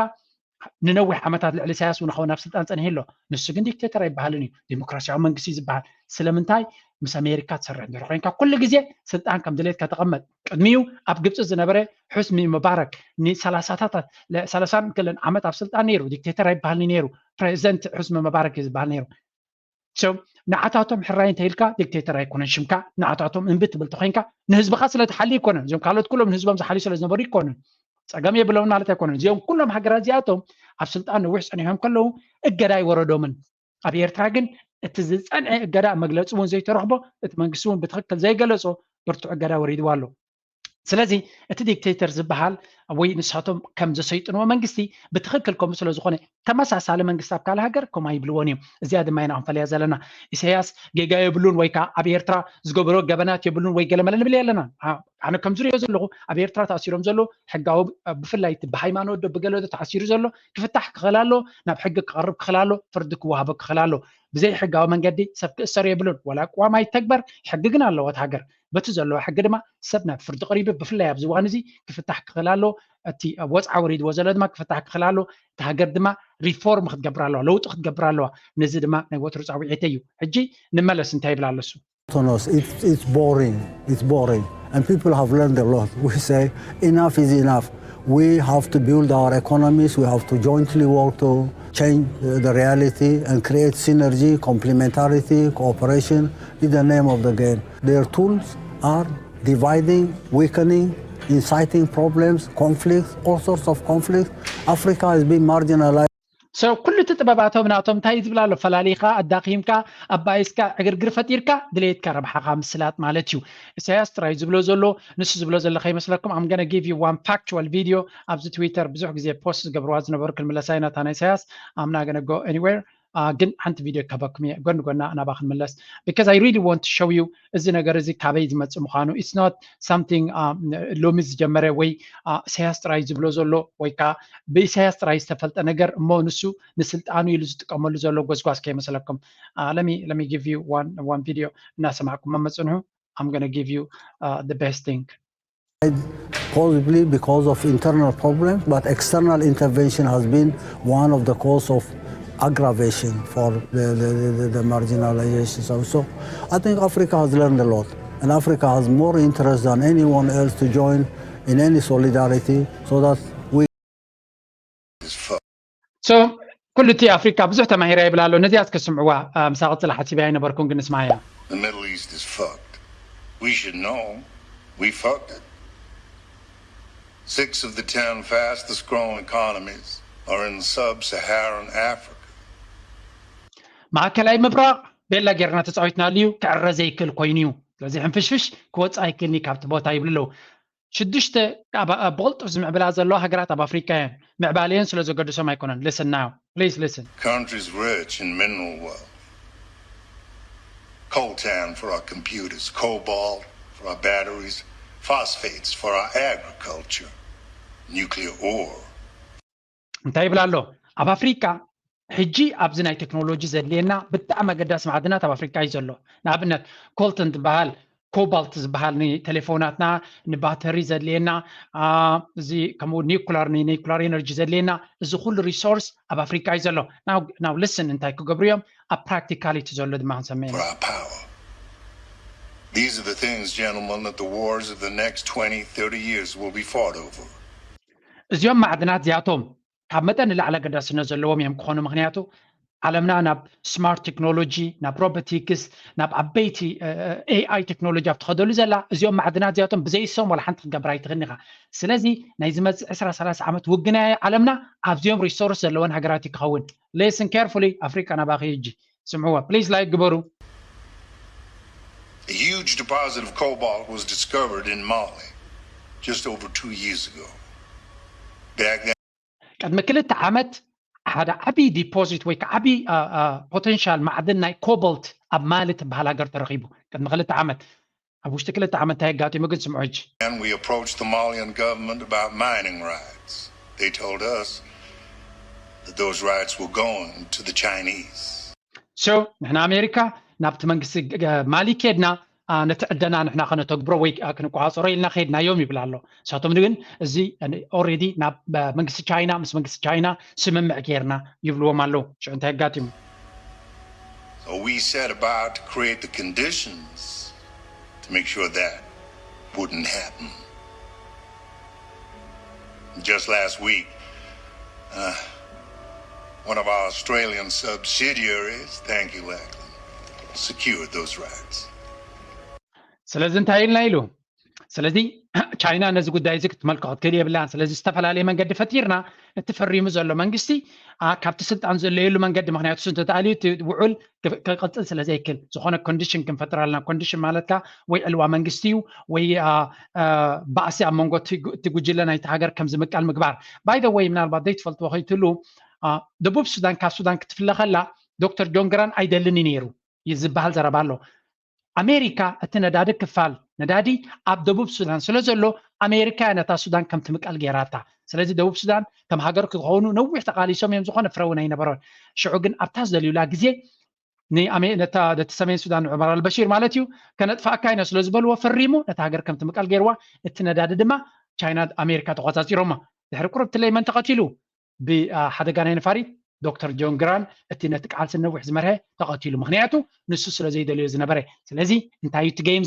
ንነዊሕ ዓመታት ልዕሊ ኢሳያስ እውን ክኸውን ኣብ ስልጣን ጸኒሑ ኣሎ። ንሱ ግን ዲክቴተር ኣይበሃልን እዩ፣ ዲሞክራሲያዊ መንግስቲ እዩ ዝበሃል። ስለምንታይ? ምስ ኣሜሪካ ትሰርሕ እንድሕር ኮይንካ ኩሉ ግዜ ስልጣን ከም ድሌትካ ተቐመጥ። ቅድሚኡ ኣብ ግብፂ ዝነበረ ሑስኒ ሙባረክ ንሰላሳታት ሰላሳን ክልን ዓመት ኣብ ስልጣን ነይሩ፣ ዲክቴተር ኣይበሃልን ነይሩ። ፕሬዚደንት ሑስኒ ሙባረክ እዩ ዝበሃል ነይሩ። So ንዓታቶም ሕራይ እንተ ኢልካ ዲክቴተር ኣይኮነን ሽምካ። ንዓታቶም እምቢ ትብል ተኮይንካ ንህዝብኻ ስለ ትሓሊ ይኮነን። እዚኦም ካልኦት ኩሎም ንህዝቦም ዝሓልዩ ስለ ዝነበሩ ይኮነን። ጸገም የብሎምን ማለት ኣይኮነን። እዚኦም ኩሎም ሃገራት እዚኣቶም ኣብ ስልጣን ነዊሕ ጸኒሖም ከለዉ እገዳ ኣይወረዶምን። ኣብ ኤርትራ ግን እቲ ዝጸንዐ እገዳ መግለጺ እውን ዘይተረኽቦ፣ እቲ መንግስቲ እውን ብትኽክል ዘይገለጾ ብርቱዕ እገዳ ወሪድዋ ኣሎ። ስለዚ እቲ ዲክቴተር ዝበሃል ወይ ንሳቶም ከም ዘሰይጥንዎ መንግስቲ ብትኽክል ከምኡ ስለ ዝኾነ ተመሳሳሊ መንግስቲ ኣብ ካልእ ሃገር ከምኡ ኣይብልዎን እዮም። እዚኣ ድማ ኢና ክንፈልያ ዘለና። ኢሳያስ ጌጋ የብሉን ወይ ከዓ ኣብ ኤርትራ ዝገበሮ ገበናት የብሉን ወይ ገለመለ ንብል የለና። ኣ- ኣነ ከም ዝሪኦ ዘለኹ ኣብ ኤርትራ ተኣሲሮም ዘለዉ ሕጋዊ ብ- ብፍላይ እቲ ብሃይማኖት ዶ ብገለ ዶ ተኣሲሩ ዘሎ ክፍታሕ ክኽእል ኣሎ፣ ናብ ሕጊ ክቐርብ ክኽእል ኣሎ፣ ፍርዲ ክወሃቦ ክኽእል ኣሎ። ብዘይ ሕጋዊ መንገዲ ሰብ ክእሰር የብሉን። ዋላ ቅዋም ኣይተግበር ሕጊ ግን ኣለዎ እቲ ሃገር። በቲ ዘለዎ ሕጊ ድማ ሰብ ናብ ፍርዲ ቀሪቡ ብፍላይ ኣብዚ እዋን እዚ ክፍታሕ ክኽእል ኣሎ። እቲ ወፅዓ ወሪድዎ ዘሎ ድማ ክፍታሕ ክኽእል ኣሎ። እቲ ሃገር ድማ ሪፎርም ክትገብር ኣለዋ፣ ለውጢ ክትገብር ኣለዋ። ነዚ ድማ ናይ ወትሩ ፃውዒተይ እዩ። ሕጂ ንመለስ እንታይ ይብል ኣሎ እሱ? Autonomous, it's, it's boring. It's boring. And people have learned a lot. We say enough is enough. We have to build our economies. We have to jointly work to change uh, the reality and create synergy, complementarity, cooperation is the name of the game. Their tools are dividing, weakening, inciting problems, conflicts, all sorts of conflicts. Africa has been marginalized. So ኩሉ እቲ ጥበባቶም ናቶም እንታይ ዝብል ኣሎ? ፈላሊኻ፣ ኣዳኺምካ፣ ኣባይስካ፣ ዕግርግር ፈጢርካ ድሌትካ ረብሓኻ ምስላጥ ማለት እዩ። ኢሳያስ ጥራይ ዝብሎ ዘሎ ንሱ ዝብሎ ዘሎ ከይመስለኩም። I'm gonna give you one factual video ኣብዚ ትዊተር ብዙሕ ግዜ ፖስት ዝገብርዋ ዝነበሩ ክንምለሳ ኢና። እታ ናይ ኢሳያስ I'm not gonna go anywhere። Uh, ግን ሓንቲ ቪድዮ ከበኩም እየ ጎን ጎና ናባ ክንምለስ because I really want to show you እዚ ነገር እዚ ካበይ ዝመፅእ ምዃኑ it's not something ሎሚ ዝጀመረ ወይ ኢሳያስ ጥራይ ዝብሎ ዘሎ ወይ ከዓ ብኢሳያስ ጥራይ ዝተፈልጠ ነገር እሞ ንሱ ንስልጣኑ ኢሉ ዝጥቀመሉ ዘሎ ጎስጓስ ከይመስለኩም። Let me give you one video እናሰማዕኩም መመፅንሑ። I'm gonna give you uh, the best thing. Possibly because of internal problems, but external intervention has been one of the cause of aggravation for the, the, the, the marginalization. So, so I think Africa has learned a lot, and Africa has more interest than anyone else to join in any solidarity so that we So ኩሉ እቲ ኣፍሪካ ብዙሕ ተማሂራ ይብል ኣሎ። ነዚኣ እስከ ስምዕዋ። ምሳ ቅፅል ሓሲበ ኣይነበርኩን ግን እስማያ። The Middle East is fucked. We should know. We fucked it. Six of the ten fastest growing economies are in sub Saharan Africa. ማእከላይ ምብራቕ ቤላ ጌርና ተፃዊትናሉ እዩ። ክዕረ ዘይክእል ኮይኑ እዩ። ስለዚ ሕንፍሽፍሽ ክወፅእ ኣይክእልኒ ካብቲ ቦታ ይብሉ ኣለዉ። ሽዱሽተ ብቕልጡፍ ዝምዕብላ ዘለዋ ሃገራት ኣብ ኣፍሪካ እየን። ምዕባለየን ስለ ዘገድሶም ኣይኮነን። Listen now. Please listen. Countries rich in mineral wealth. Coltan for our computers, cobalt for our batteries, phosphates for our agriculture, nuclear ore. እንታይ ይብል ኣሎ? ኣብ ኣፍሪካ ሕጂ ኣብዚ ናይ ቴክኖሎጂ ዘድልየና ብጣዕሚ ኣገዳሲ ማዕድናት ኣብ ኣፍሪካ እዩ ዘሎ። ንኣብነት ኮልተን ዝበሃል ኮባልት ዝበሃል ንቴሌፎናትና ንባተሪ ዘድልየና፣ እዚ ከምኡ ኒኩላር ንኒኩላር ኤነርጂ ዘድልየና፣ እዚ ኩሉ ሪሶርስ ኣብ ኣፍሪካ እዩ ዘሎ። ናው ልስን እንታይ ክገብሩ እዮም ኣብ ፕራክቲካሊቲ ዘሎ ድማ ክንሰምዕ ኢና። These are the things, gentlemen, that the wars of the next twenty, thirty years will be fought over. እዚኦም ማዕድናት እዚኣቶም ካብ መጠን ንላዕሊ ኣገዳስነት ዘለዎም እዮም ክኾኑ። ምክንያቱ ዓለምና ናብ ስማርት ቴክኖሎጂ፣ ናብ ሮቦቲክስ፣ ናብ ዓበይቲ ኤኣይ ቴክኖሎጂ ኣብ ትኸደሉ ዘላ እዚኦም ማዕድናት እዚኣቶም ብዘይሶም ዋላ ሓንቲ ክትገብር ኣይትኽእልን ኢኻ። ስለዚ ናይ ዝመፅእ ዕስራ ሰላሳ ዓመት ውግናይ ዓለምና ኣብዚኦም ሪሶርስ ዘለወን ሃገራት እዩ ክኸውን። Listen carefully ኣፍሪቃ ናባኺ ሕጂ ስምዕዋ please like ግበሩ። A huge deposit of cobalt was discovered in Mali just over two years ago. Back then, ቅድሚ ክልተ ዓመት ሓደ ዓብዪ ዲፖዚት ወይ ከዓ ዓብዪ ፖቴንሻል ማዕድን ናይ ኮቦልት ኣብ ማሊ ትበሃል ሃገር ተረኺቡ ቅድሚ ክልተ ዓመት። ኣብ ውሽጢ ክልተ ዓመት እንታይ ኣጋጢሙ ግን ስምዑ ሕጂ። And we approached the Malian government about mining rights. They told us that those rights were going to the Chinese. So ንሕና ኣሜሪካ ናብቲ መንግስቲ ማሊ ከድና ነቲ ዕደና ንሕና ከነተግብሮ ወይ ክንቆፃፀሮ ኢልና ከድናዮም ይብል ኣሎ። ንሳቶም ግን እዚ ኦሬዲ ናብ መንግስቲ ቻይና ምስ መንግስቲ ቻይና ስምምዕ ጌርና ይብልዎም ኣለዉ። ሽዑ እንታይ ኣጋጢሙ? So we set about to create the conditions to make sure that wouldn't happen. Just last week, uh, one of our Australian subsidiaries, thank you, Lachlan, secured those rights. ስለዚ እንታይ ኢልና ኢሉ። ስለዚ ቻይና ነዚ ጉዳይ እዚ ክትመልክዖ ትክእል የብላን። ስለዚ ዝተፈላለየ መንገዲ ፈጢርና እቲ ፈሪሙ ዘሎ መንግስቲ ካብቲ ስልጣን ዘለየሉ መንገዲ፣ ምክንያቱ እንተተኣልዩ እቲ ውዑል ክቅፅል ስለ ዘይክል ዝኾነ ኮንዲሽን ክንፈጥር ኣለና። ኮንዲሽን ማለትካ ወይ ዕልዋ መንግስቲ እዩ ወይ ባእሲ ኣብ መንጎ እቲ ጉጅለ ናይቲ ሃገር ከም ዝምቀል ምግባር። By the way ምናልባት ዘይትፈልጥዎ ከይትህሉ ደቡብ ሱዳን ካብ ሱዳን ክትፍለ ከላ ዶክተር ጆን ግራን ኣይደልን እዩ ነይሩ ዝበሃል ዘረባ ኣሎ። ኣሜሪካ እቲ ነዳዲ ክፋል ነዳዲ ኣብ ደቡብ ሱዳን ስለ ዘሎ ኣሜሪካ እያ ነታ ሱዳን ከም ትምቀል ገይራታ። ስለዚ ደቡብ ሱዳን ከም ሃገር ክኾኑ ነዊሕ ተቃሊሶም እዮም፣ ዝኾነ ፍረ እውን ኣይነበሮን። ሽዑ ግን ኣብታ ዝደልዩላ ግዜ ነቲ ሰሜን ሱዳን ዑመር ኣልበሺር ማለት እዩ ከነጥፋእካ ኢና ስለ ዝበልዎ ፈሪሙ ነታ ሃገር ከም ትምቀል ገይርዋ። እቲ ነዳዲ ድማ ቻይና ኣሜሪካ ተቆፃፂሮማ። ድሕሪ ቁርብ ትለይ መን ተቐቲሉ? ብሓደጋ ናይ ነፋሪት ዶክተር ጆን ግራን እቲ ነቲ ቃልሲ ነዊሕ ዝመርሀ ተቐቲሉ። ምክንያቱ ንሱ ስለ ዘይደልዮ ዝነበረ። ስለዚ እንታይ እዩ እቲ ገይም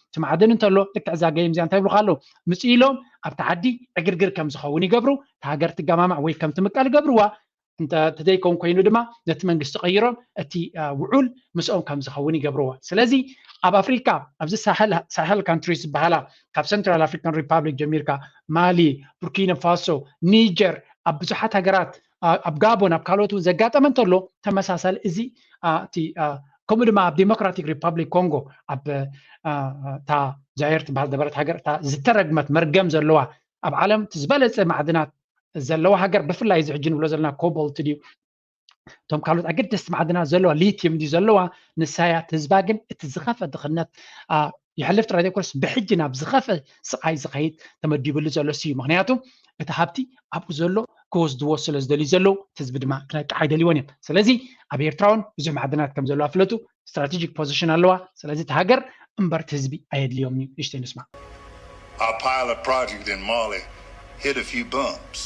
እቲ ማዕድን እንተሎ ልክዕ እዛ ገይም እዚኣ እንታይ ይብሉካ ኣለዉ? ምፅእ ኢሎም ኣብቲ ዓዲ ዕግርግር ከም ዝኸውን ይገብሩ። እቲ ሃገር ትገማማዕ ወይ ከም ትምቀል ይገብርዋ። እንተዘይከውን ኮይኑ ድማ ነቲ መንግስቲ ቀይሮም እቲ ውዑል ምስኦም ከም ዝኸውን ይገብርዎ። ስለዚ ኣብ ኣፍሪካ ኣብዚ ሳሕል ካንትሪስ ዝበሃላ ካብ ሰንትራል ኣፍሪካን ሪፓብሊክ ጀሚርካ ማሊ፣ ቡርኪና ፋሶ፣ ኒጀር፣ ኣብ ብዙሓት ሃገራት ኣብ ጋቦን ኣብ ካልኦት እውን ዘጋጠመ እንተሎ ተመሳሳሊ እዚ እቲ ከምኡ ድማ ኣብ ዴሞክራቲክ ሪፓብሊክ ኮንጎ ኣብ እታ ዛየር ትበሃል ነበረት ሃገር እታ ዝተረግመት መርገም ዘለዋ ኣብ ዓለም እቲ ዝበለፀ ማዕድናት ዘለዋ ሃገር ብፍላይ እዚ ሕጂ ንብሎ ዘለና ኮቦልት ድዩ እቶም ካልኦት ኣገደስቲ ማዕድናት ዘለዋ ሊቲየም ድዩ ዘለዋ ንሳያ ህዝባ ግን እቲ ዝኸፈ ድኽነት የሕልፍ ጥራይ ዘይኮነስ ብሕጂ ናብ ዝኸፈ ስቓይ ዝኸይድ ተመዲብሉ ዘሎ እዩ። ምክንያቱ እቲ ሃብቲ ኣብኡ ዘሎ ክወስድዎ ስለ ዝደልዩ ዘለዉ ህዝቢ ድማ ክነቅዕ ኣይደልይዎን እዮም። ስለዚ ኣብ ኤርትራ እውን ብዙሕ ማዕድናት ከም ዘለዋ ፍለጡ። ስትራቴጂክ ፖዚሽን ኣለዋ። ስለዚ እቲ ሃገር እምበር እቲ ህዝቢ ኣየድልዮም እዩ። ንሽተይ ንስማ። Our pilot project in Mali hit a few bumps,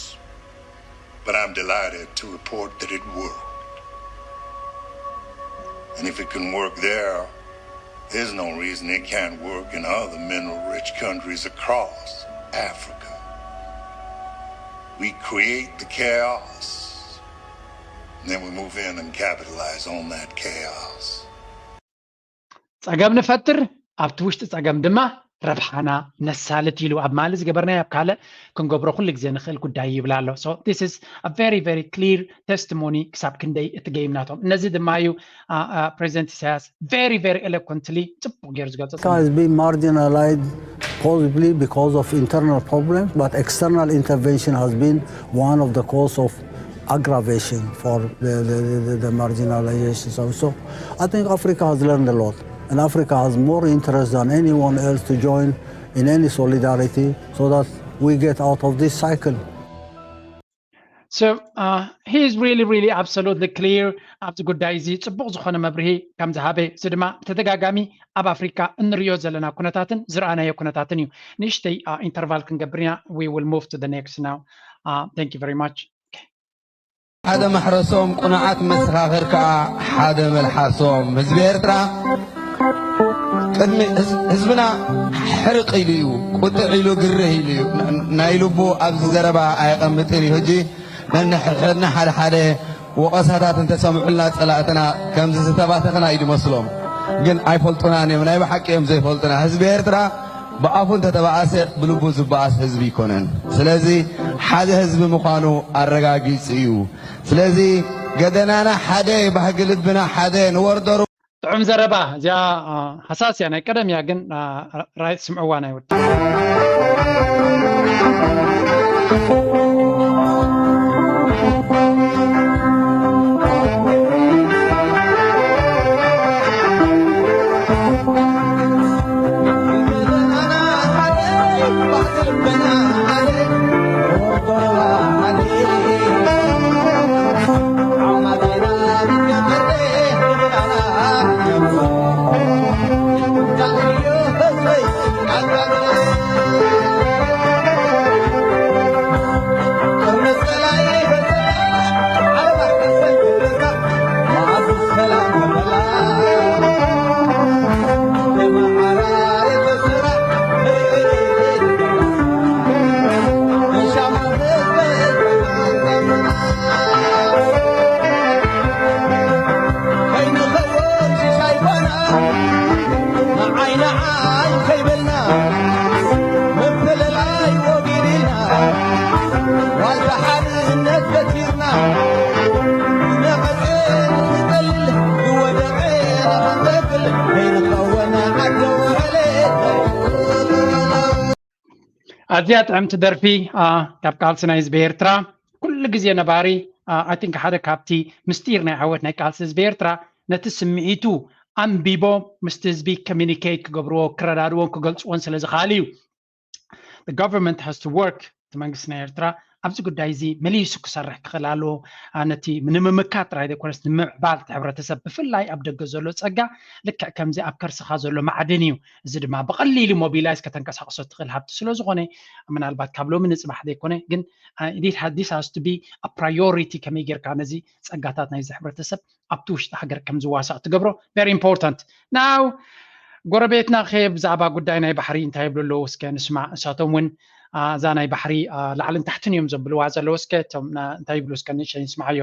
but I'm delighted to report that it worked. And if it can work there, there's no reason it can't work in other mineral rich countries across Africa. We create the chaos, and then we move in and capitalize on that chaos. ጸገም ንፈጥር ኣብቲ ውሽጢ ጸገም ድማ ረብሓና ነሳልጥ ኢሉ ኣብ ማሊ ዝገበርናዮ ኣብ ካልእ ክንገብሮ ኩሉ ግዜ ንኽእል ጉዳይ ይብል ኣሎ። So this is a very very clear testimony ክሳብ ክንደይ እቲ ገይም ናቶም። ነዚ ድማ እዩ ፕሬዚደንት ኢሳያስ very very eloquently ጽቡቕ ገይሩ ዝገልጾ። Africa has been marginalized possibly because of internal problems, but external intervention has been one of the cause of aggravation for the, the, the, the marginalization. So, so I think Africa has learned a lot, and Africa has more interest than anyone else to join in any solidarity so that we get out of this cycle. So uh, he is really really absolutely clear ኣብዚ ጉዳይ እዚ ጽቡቕ ዝኾነ መብርሂ ከም ዝሃበ። እዚ ድማ ተደጋጋሚ ኣብ ኣፍሪካ እንሪኦ ዘለና ኩነታትን ዝረኣናዮ ኩነታትን እዩ። ንእሽተይ ኢንተርቫል ክንገብር ኢና። We will move to the next now. Thank you very much. ሓደ መሕረሶም ቁኑዓት መሰኻኽር ከኣ ሓደ መልሓሶም። ህዝቢ ኤርትራ ቅድሚ ህዝብና ሕርቕ ኢሉ እዩ፣ ቁጥዕ ኢሉ ግርህ ኢሉ እዩ። ናይ ልቡ ኣብዚ ዘረባ ኣየቐምጥን እዩ። ሕጂ ነንሕድሕድና ሓደ ሓደ ወቐሳታት እንተሰምዑልና ጸላእትና ከምዚ ዝተባተኽና እዩ ዝመስሎም። ግን ኣይፈልጡናን እዮም፣ ናይ ብሓቂ እዮም ዘይፈልጡና። ህዝቢ ኤርትራ ብኣፉ እንተተባኣሰ ብልቡ ዝበኣስ ህዝቢ ይኮነን። ስለዚ ሓደ ህዝቢ ምዃኑ ኣረጋጊጹ እዩ። ስለዚ ገደናና ሓደ፣ ባህጊ ልብና ሓደ፣ ንወርደሩ ጥዑም ዘረባ እዚኣ ሃሳስ እያ ናይ ቀደም እያ ግን ራይት ስምዕዋ ናይ ወዲ ኣዝያ ጥዕምቲ ደርፊ። ካብ ቃልሲ ናይ ህዝቢ ኤርትራ ኩሉ ግዜ ነባሪ። I think ሓደ ካብቲ ምስጢር ናይ ዓወት ናይ ቃልሲ ህዝቢ ኤርትራ ነቲ ስምዒቱ ኣንቢቦ ምስቲ ህዝቢ communicate ክገብርዎ፣ ክረዳድዎን ክገልጽዎን ስለ ዝኽኣሉ እዩ። The government has to work፣ እቲ መንግስቲ ናይ ኤርትራ ኣብዚ ጉዳይ እዚ መሊሱ ክሰርሕ ክኽእል ኣለዎ። ነቲ ንምምካት ጥራይ ዘይኮነስ ንምዕባል እቲ ሕብረተሰብ፣ ብፍላይ ኣብ ደገ ዘሎ ጸጋ ልክዕ ከምዚ ኣብ ከርስኻ ዘሎ ማዕድን እዩ። እዚ ድማ ብቐሊሉ ሞቢላይዝ ከተንቀሳቕሶ ትኽእል ሃብቲ ስለ ዝኾነ፣ ምናልባት ካብ ሎሚ ንጽባሕ ዘይኮነ ግን this has to be a priority። ከመይ ጌርካ ነዚ ጸጋታት ናይዚ ሕብረተሰብ ኣብቲ ውሽጢ ሃገር ከም ዝዋሳእ ትገብሮ very important። Now ጎረቤትና ከ ብዛዕባ ጉዳይ ናይ ባሕሪ እንታይ ይብሉ ኣለዉ? እስከ ንስማዕ። ንሳቶም እውን እዛ ናይ ባሕሪ ላዕልን ታሕትን እዮም ዘብልዋ ዘለዉ። እስከ እቶም እንታይ ይብሉ እስከ ንእሸይ ንስማዓዮ።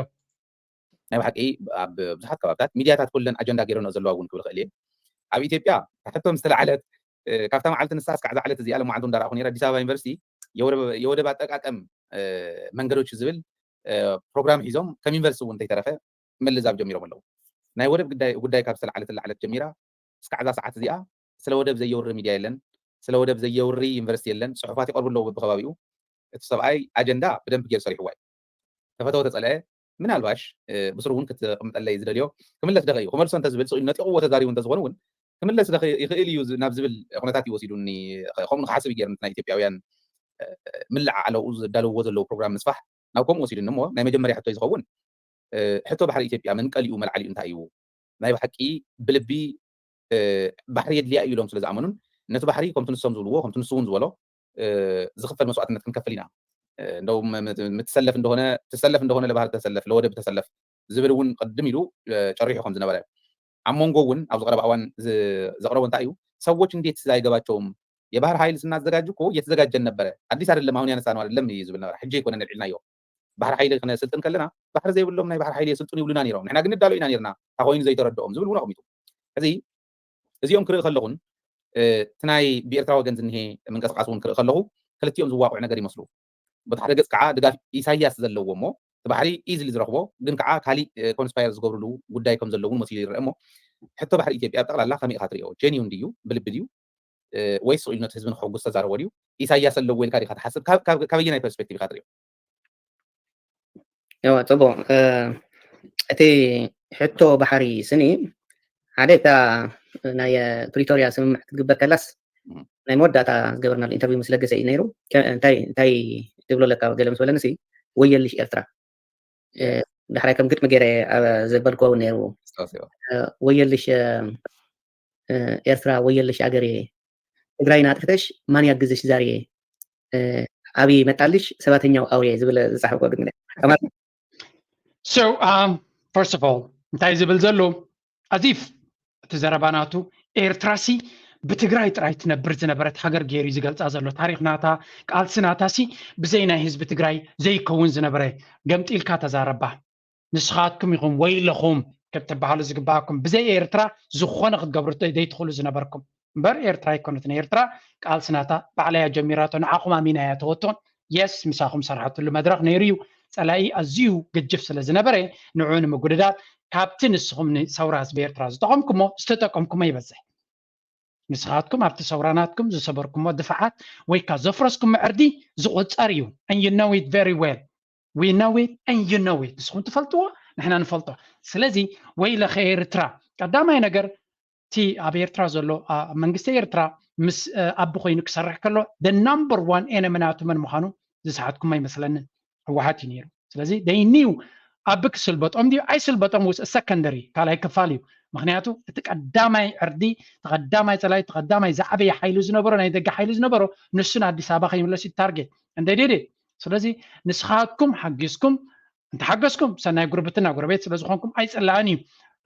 ናይ ብሓቂ ኣብ ብዙሓት ከባብታት ሚድያታት ኩለን ኣጀንዳ ገይረንኦ ዘለዋ እውን ክብል ክእል እየ። ኣብ ኢትዮጵያ ሕቶም ዝተላዕለት ካብታ መዓልቲ ንሳ እስካዕ ዝዓለት እዚኣ ለመዓልቱ እንዳረኣኹ ነረ። ኣዲስ ኣበባ ዩኒቨርሲቲ የወደብ ኣጠቃቀም መንገዶች ዝብል ፕሮግራም ሒዞም ከም ዩኒቨርሲቲ እውን እንተይተረፈ ምልዛብ ጀሚሮም ኣለዉ። ናይ ወደብ ጉዳይ ካብ ዝተላዕለት ላዕለት ጀሚራ እስካዕ እዛ ሰዓት እዚኣ ስለ ወደብ ዘየውሪ ሚድያ የለን፣ ስለ ወደብ ዘየውሪ ዩኒቨርሲቲ የለን። ፅሑፋት ይቀርቡ ኣለዉ በብከባቢኡ። እቲ ሰብኣይ ኣጀንዳ ብደንብ ገይሩ ሰሪሕዋ እዩ። ተፈተወ ተፀልአ ምናልባሽ ብስሩ እውን ክትቕምጠለይ ዝደልዮ ክምለስ ደኸ እዩ ክመልሶ እንተዝብል ስኢሉ ነጢቕዎ ተዛሪቡ እንተዝኾነ እውን ክምለስ ደኸ ይኽእል እዩ ናብ ዝብል ኩነታት እዩ ወሲዱኒ። ከምኡ ንክሓስብ ገይሩ ናይ ኢትዮጵያውያን ምልዓዓለኡ ዘዳለውዎ ዘለዉ ፕሮግራም ምስፋሕ ናብ ከምኡ ወሲዱኒ። እሞ ናይ መጀመርያ ሕቶይ ዝኸውን ሕቶ ባሕሪ ኢትዮጵያ መንቀሊኡ መልዓሊኡ እንታይ እዩ? ናይ ብሓቂ ብልቢ ባሕሪ የድልያ እዩ ኢሎም ስለ ዝኣመኑን ነቲ ባሕሪ ከምቲ ንሶም ዝብልዎ ከምቲ ንሱ እውን ዝበሎ ዝኽፈል መስዋእትነት ክንከፍል ኢና። እንደውም ምትሰለፍ እንደሆነ ትሰለፍ እንደሆነ ለባህር ተሰለፍ ለወደብ ተሰለፍ ዝብል እውን ቅድም ኢሉ ጨሪሑ ከም ዝነበረ ኣብ መንጎ እውን ኣብዚ ቀረባ እዋን ዘቕረቦ እንታይ እዩ ሰዎች እንዴት እዛ ይገባቸውም የባህር ኃይል ስናዘጋጅ እኮ እየተዘጋጀን ነበረ። አዲስ አይደለም አሁን ያነሳነው አይደለም ዝብል ነበረ። ሕጂ ኣይኮነ ነልዕልናዮ። ባህር ኃይል ክነስልጥን ከለና ባህር ዘይብሎም ናይ ባህር ኃይል የስልጥኑ ይብሉና ነይሮም። ንሕና ግን ንዳሎ ኢና ነርና። ታኾይኑ ዘይተረድኦም ዝብል እውን ኣቕሚጡ። እዚ እዚኦም ክርኢ ከለኹን እቲ ናይ ብኤርትራ ወገን ዝንሄ ምንቅስቃስ እውን ክርኢ ከለኹ ክልቲኦም ዝዋቑዕ ነገር ይመስሉ። በቲ ሓደ ገፅ ከዓ ድጋፍ ኢሳያስ ዘለዎ እሞ እቲ ባሕሪ ኢዝሊ ዝረኽቦ ግን ከዓ ካሊእ ኮንስፓየር ዝገብርሉ ጉዳይ ከም ዘለዎ እውን መሲሉ ይረአ እሞ ሕቶ ባሕሪ ኢትዮጵያ ብጠቕላላ ከመይ ኢኻ ትሪኦ? ጀኒውን ድዩ? ብልቢ ድዩ? ወይስ ስቕ ኢሉ ነቲ ህዝቢ ንክሕጉስ ተዛረቦ ድዩ? ኢሳያስ ኣለዎ ኢልካ ዲኻ ትሓስብ? ካበየናይ ፐርስፔክቲቭ ኢኻ ትሪኦ? እወ፣ ፅቡቕ። እቲ ሕቶ ባሕሪ ስኒ ሓደ እታ ናይ ፕሪቶርያ ስምምዕ ክትግበር ከላስ ናይ መወዳእታ ዝገበርናሉ ኢንተርቪው ምስ ለገሰ እዩ ነይሩ። እንታይ እንታይ ትብሎ ኣለካ ገለ ምስ በለኒ ሲ ወየልሽ ኤርትራ ዳሕራይ ከም ግጥሚ ገይረ ዘበልኮ እውን ነይሩ። ወየልሽ ኤርትራ ወየልሽ ኣገሬ ትግራይን ኣጥፍተሽ ማን ያግዝሽ ዛሬ ኣብይ መጣልሽ ሰባተኛው ኣውሬ ዝብል ዝፃሕፍኮ ግን so um, first of all እንታይ ዝብል ዘሎ ኣዚፍ እቲ ዘረባ ናቱ ኤርትራ ሲ ብትግራይ ጥራይ ትነብር ዝነበረት ሃገር ገይሩ ዝገልፃ ዘሎ ታሪክ ናታ ቃልሲ ናታ ሲ ብዘይ ናይ ህዝቢ ትግራይ ዘይከውን ዝነበረ ገምጢልካ ተዛረባ ንስኻትኩም ኢኹም ወይለኹም ክትበሃሉ ዝግባኣኩም ብዘይ ኤርትራ ዝኾነ ክትገብሩ ዘይትኽእሉ ዝነበርኩም እምበር ኤርትራ ኣይኮነትን ኤርትራ ቃልሲ ናታ ባዕላያ ጀሚራቶ ንዓኹም ኣሚና እያ ተወቶን የስ ምሳኹም ሰርሓትሉ መድረኽ ነይሩ እዩ ፀላኢ ኣዝዩ ግጅፍ ስለ ዝነበረ ንዑ ንምጉድዳት ካብቲ ንስኹም ንሰውራ ህዝቢ ኤርትራ ዝጠቐምኩሞ ዝተጠቀምኩሞ ይበዝሕ ንስኻትኩም ኣብቲ ሰውራ ናትኩም ዝሰበርኩሞ ድፍዓት ወይ ካ ዘፍረስኩሞ ዕርዲ ዝቆፀር እዩ and you know it very well we know it and you know it ንስኹም ትፈልጥዎ ንሕና ንፈልጦ ስለዚ ወይለኸ ኤርትራ ቀዳማይ ነገር እቲ ኣብ ኤርትራ ዘሎ መንግስቲ ኤርትራ ምስ ኣቢ ኮይኑ ክሰርሕ ከሎ the number one enemy ናቱ መን ምዃኑ ዝሰሓትኩም ኣይመስለንን ህወሓት እዩ ነይሩ ስለዚ they knew ኣቢ ክስልበጦም ድዩ ኣይስልበጦም ውስ ሰከንደሪ ካልኣይ ክፋል እዩ ምክንያቱ እቲ ቀዳማይ ዕርዲ ተቀዳማይ ፀላይ ተቀዳማይ ዝዓበየ ሓይሉ ዝነበሮ ናይ ደገ ሓይሉ ዝነበሮ ንሱን ኣዲስ ኣበባ ከይምለስ እዩ ታርጌት እንደ ዴዴ ስለዚ ንስኻትኩም ሓጊዝኩም እንተሓገዝኩም ሰናይ ጉርብትና ጎረቤት ስለ ዝኾንኩም ኣይፅላእን እዩ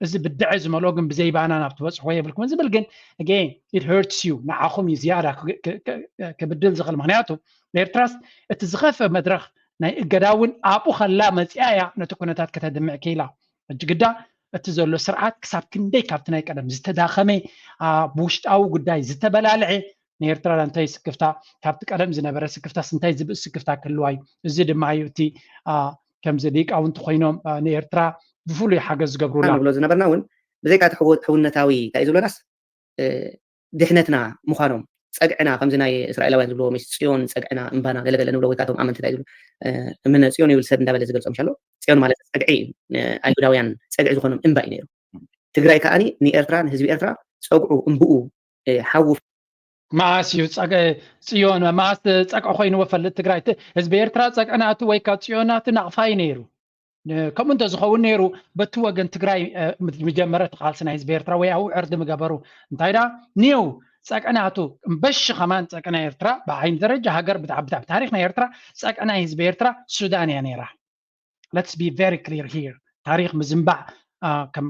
እዚ ብድዐ ዝመልኦ ግን ብዘይ ባና ናብ ትበፅሕዎ የብልኩም ዝብል ግን again it hurts you ንዓኹም እዩ ዝያዳ ክብድል ዝኽእል ምክንያቱ ኤርትራስ እቲ ዝኸፍአ መድረኽ ናይ እገዳ እውን ኣብኡ ከላ መፂኣ እያ ነቲ ኩነታት ከተድምዕ ክኢላ ሕጂ ግዳ እቲ ዘሎ ስርዓት ክሳብ ክንደይ ካብቲ ናይ ቀደም ዝተዳኸመ ብውሽጣዊ ጉዳይ ዝተበላልዐ ንኤርትራ እንታይ ስክፍታ ካብቲ ቀደም ዝነበረ ስክፍታስ እንታይ ዝብእ ስክፍታ ክህልዋ እዩ እዚ ድማ እዩ እቲ ከምዚ ሊቃውንቲ ኮይኖም ንኤርትራ ብፍሉይ ሓገዝ ዝገብሩላ ንብሎ ዝነበርና እውን ብዘይካ እቲ ሕውነታዊ እንታይ እዩ ዝብለናስ ድሕነትና ምዃኖም ጸግዕና ከምዚ ናይ እስራኤላውያን ዝብልዎ ምስ ጽዮን ጸግዕና እምባና ገለገለ ንብሎ ወይ ከዓ እቶም ኣመንቲ እንታይ ዝብሉ እምነ ጽዮን ይብል ሰብ እንዳበለ ዝገልጾም ሻሎ ጽዮን ማለት ጸግዒ እዩ። ኣይሁዳውያን ጸግዒ ዝኾኖም እምባ እዩ ነይሩ። ትግራይ ከዓኒ ንኤርትራ ንህዝቢ ኤርትራ ጸግዑ እምብኡ ሓዉ መዓስ እዩ ጽዮን መዓስ ጸግዒ ኮይንዎ ፈልጥ ትግራይ ህዝቢ ኤርትራ ጸግዒ ናቱ ወይ ካብ ጽዮን ናቱ ናቕፋ እዩ ነይሩ። ከምኡ እንተዝኸውን ነይሩ በቲ ወገን ትግራይ ምጀመረ እቲ ቃልሲ ናይ ህዝቢ ኤርትራ ወይ ኣብኡ ዕርዲ ምገበሩ እንታይ ዳ ኒው ጸቅናቱ እምበሺ ከማን ጸቅና ኤርትራ ብዓይኒ ደረጃ ሃገር ብታሪክ ናይ ኤርትራ ጸቅናይ ህዝቢ ኤርትራ ሱዳን እያ ነይራ። Let's be very clear here። ታሪክ ምዝንባዕ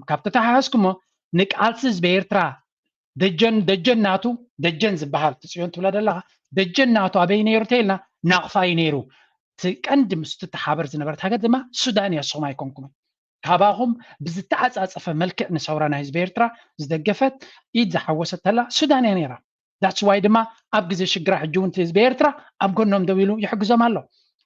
ካብ ተተሓሓዝኩሞ ንቃልሲ ህዝቢ ኤርትራ ደጀን ደጀን ናቱ ደጀን ዝበሃል ትፅዮን ትብላ ዘለካ ደጀን ናቱ ኣበይ ነይሩ ተይልና ናቕፋ እዩ ነይሩ። እቲ ቀንዲ ምስ ትተሓበር ዝነበረት ሃገር ድማ ሱዳን እያ። ንስኹም ኣይኮንኩምን። ካባኹም ብዝተዓፃፀፈ መልክዕ ንሰውራ ናይ ህዝቢ ኤርትራ ዝደገፈት ኢድ ዝሓወሰት ተላ ሱዳን እያ ነይራ። That's why ድማ ኣብ ግዜ ሽግራ ሕጂ እውን ህዝቢ ኤርትራ ኣብ ጎኖም ደው ኢሉ ይሕግዞም ኣሎ።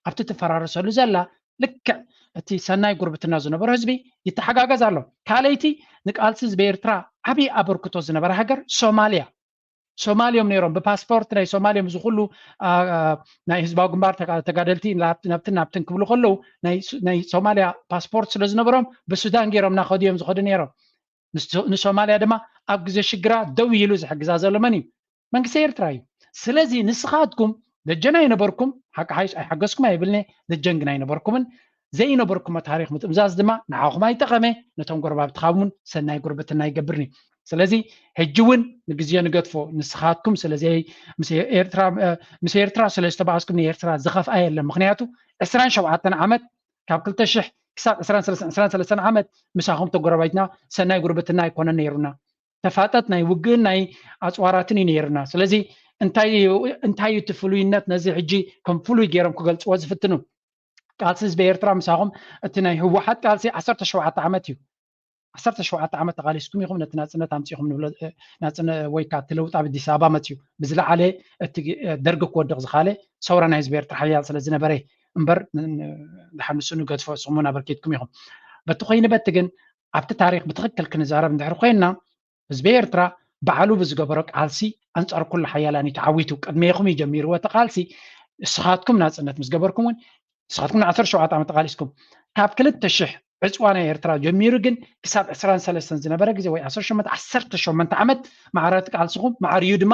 ኣብቲ ትፈራረሰሉ ዘላ ልክዕ እቲ ሰናይ ጉርብትና ዝነበሮ ህዝቢ ይተሓጋገዝ ኣሎ። ካልኣይቲ ንቃልሲ ህዝቢ ኤርትራ ዓብዪ ኣበርክቶ ዝነበረ ሃገር ሶማልያ ሶማልዮም ነይሮም ብፓስፖርት ናይ ሶማልዮም እዚ ኩሉ ናይ ህዝባዊ ግንባር ተጋደልቲ ናብትን ናብትን ክብሉ ከለዉ ናይ ሶማልያ ፓስፖርት ስለ ዝነበሮም ብሱዳን ገይሮም እናኸዱ እዮም ዝኸዱ ነይሮም። ንሶማልያ ድማ ኣብ ግዜ ሽግራ ደው ኢሉ ዝሕግዛ ዘሎ መን እዩ? መንግስቲ ኤርትራ እዩ። ስለዚ ንስኻትኩም ደጀን ኣይነበርኩም፣ ሓቂ ሓይሽ ኣይሓገዝኩም ኣይብልኒ፣ ደጀን ግን ኣይነበርኩምን። ዘይነበርኩሞ ታሪክ ምጥምዛዝ ድማ ንዓኹም ኣይጠቐመ፣ ነቶም ጎረባብትኻ እውን ሰናይ ጉርብትና ኣይገብርን እዩ። ስለዚ ሕጂ እውን ንግዜ ንገድፎ፣ ንስኻትኩም ስለዚ ምስ ኤርትራ ምስ ኤርትራ ስለ ዝተባኣስኩም ንኤርትራ ዝኸፍኣ የለን። ምክንያቱ ዕስራን ሸውዓተን ዓመት ካብ ክልተ ሽሕ ክሳብ ዕስራን ሰለስተን ዓመት ምሳኹም ተጎረባይትና ሰናይ ጉርብትና ኣይኮነን ነይሩና። ተፋጠጥ ናይ ውግእን ናይ ኣፅዋራትን እዩ ነይርና። ስለዚ እንታይ እዩ እቲ ፍሉይነት? ነዚ ሕጂ ከም ፍሉይ ገይሮም ክገልፅዎ ዝፍትኑ ቃልሲ ህዝቢ ኤርትራ ምሳኹም እቲ ናይ ህወሓት ቃልሲ ዓሰርተ ሸውዓተ ዓመት እዩ። ዓሰርተ ሸውዓተ ዓመት ተቓሊስኩም ኢኹም ነቲ ናፅነት ኣምፂኹም ንብሎ ወይ ከዓ እቲ ለውጢ ኣብ ኣዲስ ኣበባ መፅዩ ብዝለዓለ እቲ ደርጊ ክወድቕ ዝኻለ ሰውራ ናይ ህዝቢ ኤርትራ ሓያል ስለ ዝነበረ እምበር ድሓር ንሱ ንገድፎ ስሙን ኣበርኪትኩም ኢኹም። በቲ ኮይኑ በቲ ግን ኣብቲ ታሪክ ብትኽክል ክንዛረብ እንድሕር ኮይንና ህዝቢ ኤርትራ ባዕሉ ብዝገበሮ ቃልሲ ኣንጻር ኩሉ ሓያላን እዩ ተዓዊቱ። ቅድሜኹም እዩ ጀሚርዎ እቲ ቃልሲ። ንስኻትኩም ናጽነት ምስ ገበርኩም እውን ንስኻትኩም ን ዓሰርተ ሸውዓተ ዓመት ተቓሊስኩም። ካብ ክልተ ሽሕ ዕጽዋ ናይ ኤርትራ ጀሚሩ ግን ክሳብ ዕስራን ሰለስተን ዝነበረ ግዜ ወይ ዓሰርተ ሸሞንተ ዓሰርተ ሸሞንተ ዓመት ማዕረ እቲ ቃልስኹም ማዕሪኡ ድማ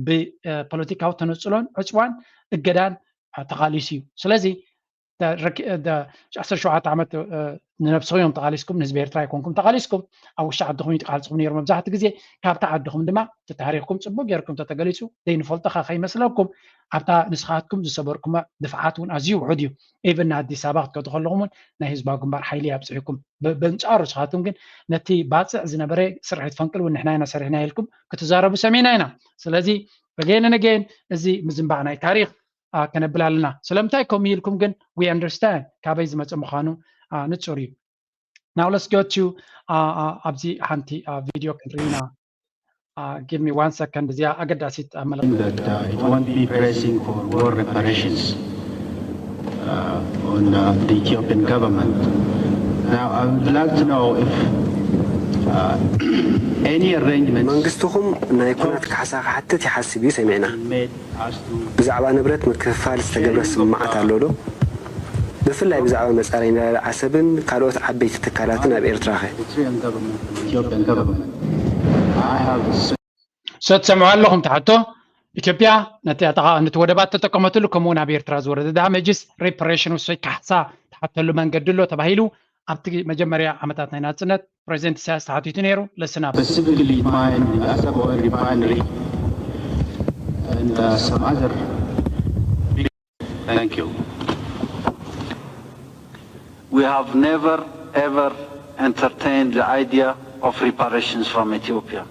ብፖለቲካዊ ተነጽሎን ዕጽዋን እገዳን ተቓሊሱ እዩ። ስለዚ ዓሰርተ ሸውዓተ ዓመት ንነብስኹም እዮም ተቓሊስኩም፣ ንህዝቢ ኤርትራ ኣይኮንኩም ተቓሊስኩም። ኣብ ውሽጢ ዓድኹም እዩ ቃልስኹም ነይሩ መብዛሕትኡ ግዜ። ካብቲ ዓድኹም ድማ እቲ ታሪኽኩም ጽቡቕ ጌርኩም ተተገሊጹ ዘይንፈልጦ ከ ከይመስለኩም ኣብታ ንስኻትኩም ዝሰበርኩማ ድፍዓት እውን ኣዝዩ ውሑድ እዩ። ኢቭን ንኣዲስ ኣበባ ክትከዱ ከለኹም እውን ናይ ህዝባዊ ግንባር ሓይሊ ኣብፅሕኩም። በንጻሩ ንስኻትኩም ግን ነቲ ባፅዕ ዝነበረ ስርሒት ፈንቅል እውን ንሕና ኢና ሰሪሕና ኢልኩም ክትዛረቡ ሰሚዕና ኢና። ስለዚ again and again እዚ ምዝንባዕ ናይ ታሪኽ ከነብል ኣለና። ስለምንታይ ከምኡ ኢልኩም ግን we understand ካበይ ዝመፀ ምዃኑ ንፁር እዩ። Now let's go to ኣብዚ ሓንቲ ቪድዮ ክንርኢ ኢና። Give me one second እዚኣ ኣገዳሲት ኣመለክት that uh, it won't be pressing for war reparations uh, on uh, the Ethiopian government. Now, I would like to know if uh, any arrangements መንግስትኹም ናይ ኩናት ካሕሳ ክሓትት ይሓስብ እዩ ሰሚዕና። ብዛዕባ ንብረት ምክፍፋል ዝተገብረ ስምምዓት ኣሎ ዶ? ብፍላይ ብዛዕባ መጻረይ ነዳዲ ዓሰብን ካልኦት ዓበይቲ ትካላትን ኣብ ኤርትራኸ? Eritrean government, Ethiopian government. I have So ትሰምዑ ኣለኹም ትሓቶ ኢትዮጵያ ነቲ ወደባት ተጠቀመትሉ ከምኡ እውን ኣብ ኤርትራ ዝወረደ damages reparation ወይ ካሕሳ ትሓተሉ መንገዲ ኣሎ ተባሂሉ ኣብቲ መጀመርያ ዓመታት ናይ ናጽነት ፕሬዚደንት ኢሳያስ ተሓቲቱ ነይሩ። ለስና Specifically mine, the Asab oil refinery and uh, some other. Thank you. We have never ever entertained the idea of reparations from Ethiopia.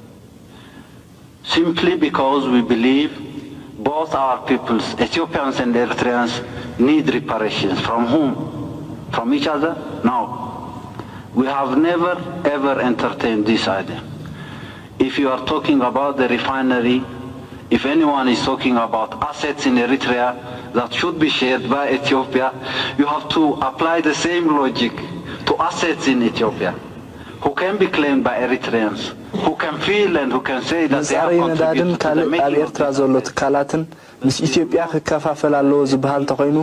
Simply because we believe both our peoples, Ethiopians and Eritreans, need reparations. From whom? From each other? No. We have never ever entertained this idea. If you are talking about the refinery, if anyone is talking about assets in Eritrea that should be shared by Ethiopia, you have to apply the same logic to assets in Ethiopia. who can be claimed by Eritreans, who can feel and who can say that they have ምጻረይ ነዳድን contributed to the ካልእ ኣብ making of ኤርትራ this ዘሎ ትካላትን ምስ ኢትዮጵያ ክከፋፈል ኣለዎ ዝበሃል እንተኾይኑ፣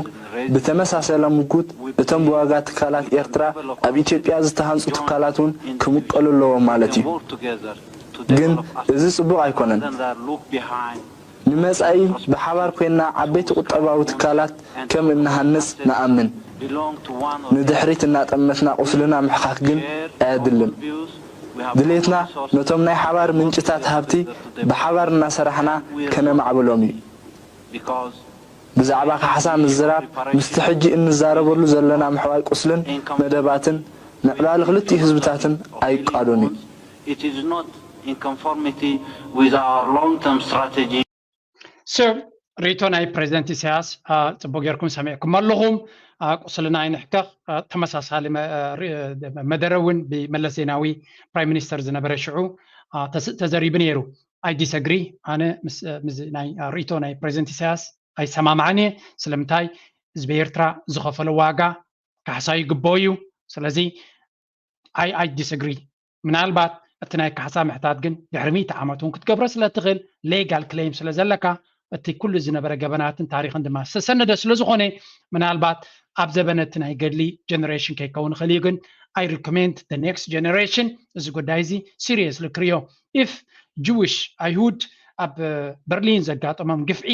ብተመሳሰለ ምጉት እቶም ብዋጋ ትካላት ኤርትራ ኣብ ኢትዮጵያ ዝተሃንጹ ትካላት እውን ክምቀሉ ኣለዎም ማለት እዩ። work together to ግን develop us እዚ ጽቡቕ ኣይኮነን። rather than look behind. ንመጻኢ ብሓባር ኮይና ዓበይቲ ቁጠባዊ ትካላት ከም እንሃንጽ ንኣምን። Belong to one or ንድሕሪት እናጠመትና ቁስልና ምሕካክ ግን ኣየድልን። views. We have ድሌትና ነቶም ናይ ሓባር ምንጭታት ሃብቲ ብሓባር እናሰራሕና ከነማዕብሎም እዩ። because ብዛዕባ ካሕሳ ምዝራብ ምስቲ ሕጂ እንዛረበሉ ዘለና ምሕዋይ ቁስልን መደባትን ምዕባለ ክልቲኡ ህዝብታትን ኣይቃዶን እዩ። it is not in conformity with our long-term strategy. So ርእይቶ ናይ ፕሬዚደንት ኢሳያስ ጽቡቅ ጌርኩም ሰሚዕኩም ኣለኹም። ቁስልና ኣይንሕከኽ። ተመሳሳሊ መደረ እውን ብመለስ ዜናዊ ፕራይም ሚኒስተር ዝነበረ ሽዑ ተዘሪቡ ነይሩ። I disagree። ኣነ ናይ ርእይቶ ናይ ፕሬዚደንት ኢሳያስ ኣይሰማማዕን እየ። ስለምንታይ ህዝቢ ኤርትራ ዝኸፈሎ ዋጋ ካሕሳ ይግበኦ እዩ። ስለዚ I I disagree። ምናልባት እቲ ናይ ካሕሳ ምሕታት ግን ድሕሪ ሚእቲ ዓመት እውን ክትገብሮ ስለ ትኽእል ሌጋል ክሌም ስለ ዘለካ እቲ ኩሉ ዝነበረ ገበናትን ታሪኽን ድማ ዝተሰነደ ስለ ዝኾነ ምናልባት ኣብ ዘበነ እቲ ናይ ገድሊ ጀነሬሽን ከይከውን ይኽእል እዩ። ግን I recommend the next generation እዚ ጉዳይ እዚ seriously ክርእዮ። If Jewish ኣይሁድ ኣብ በርሊን ዘጋጠሞም ግፍዒ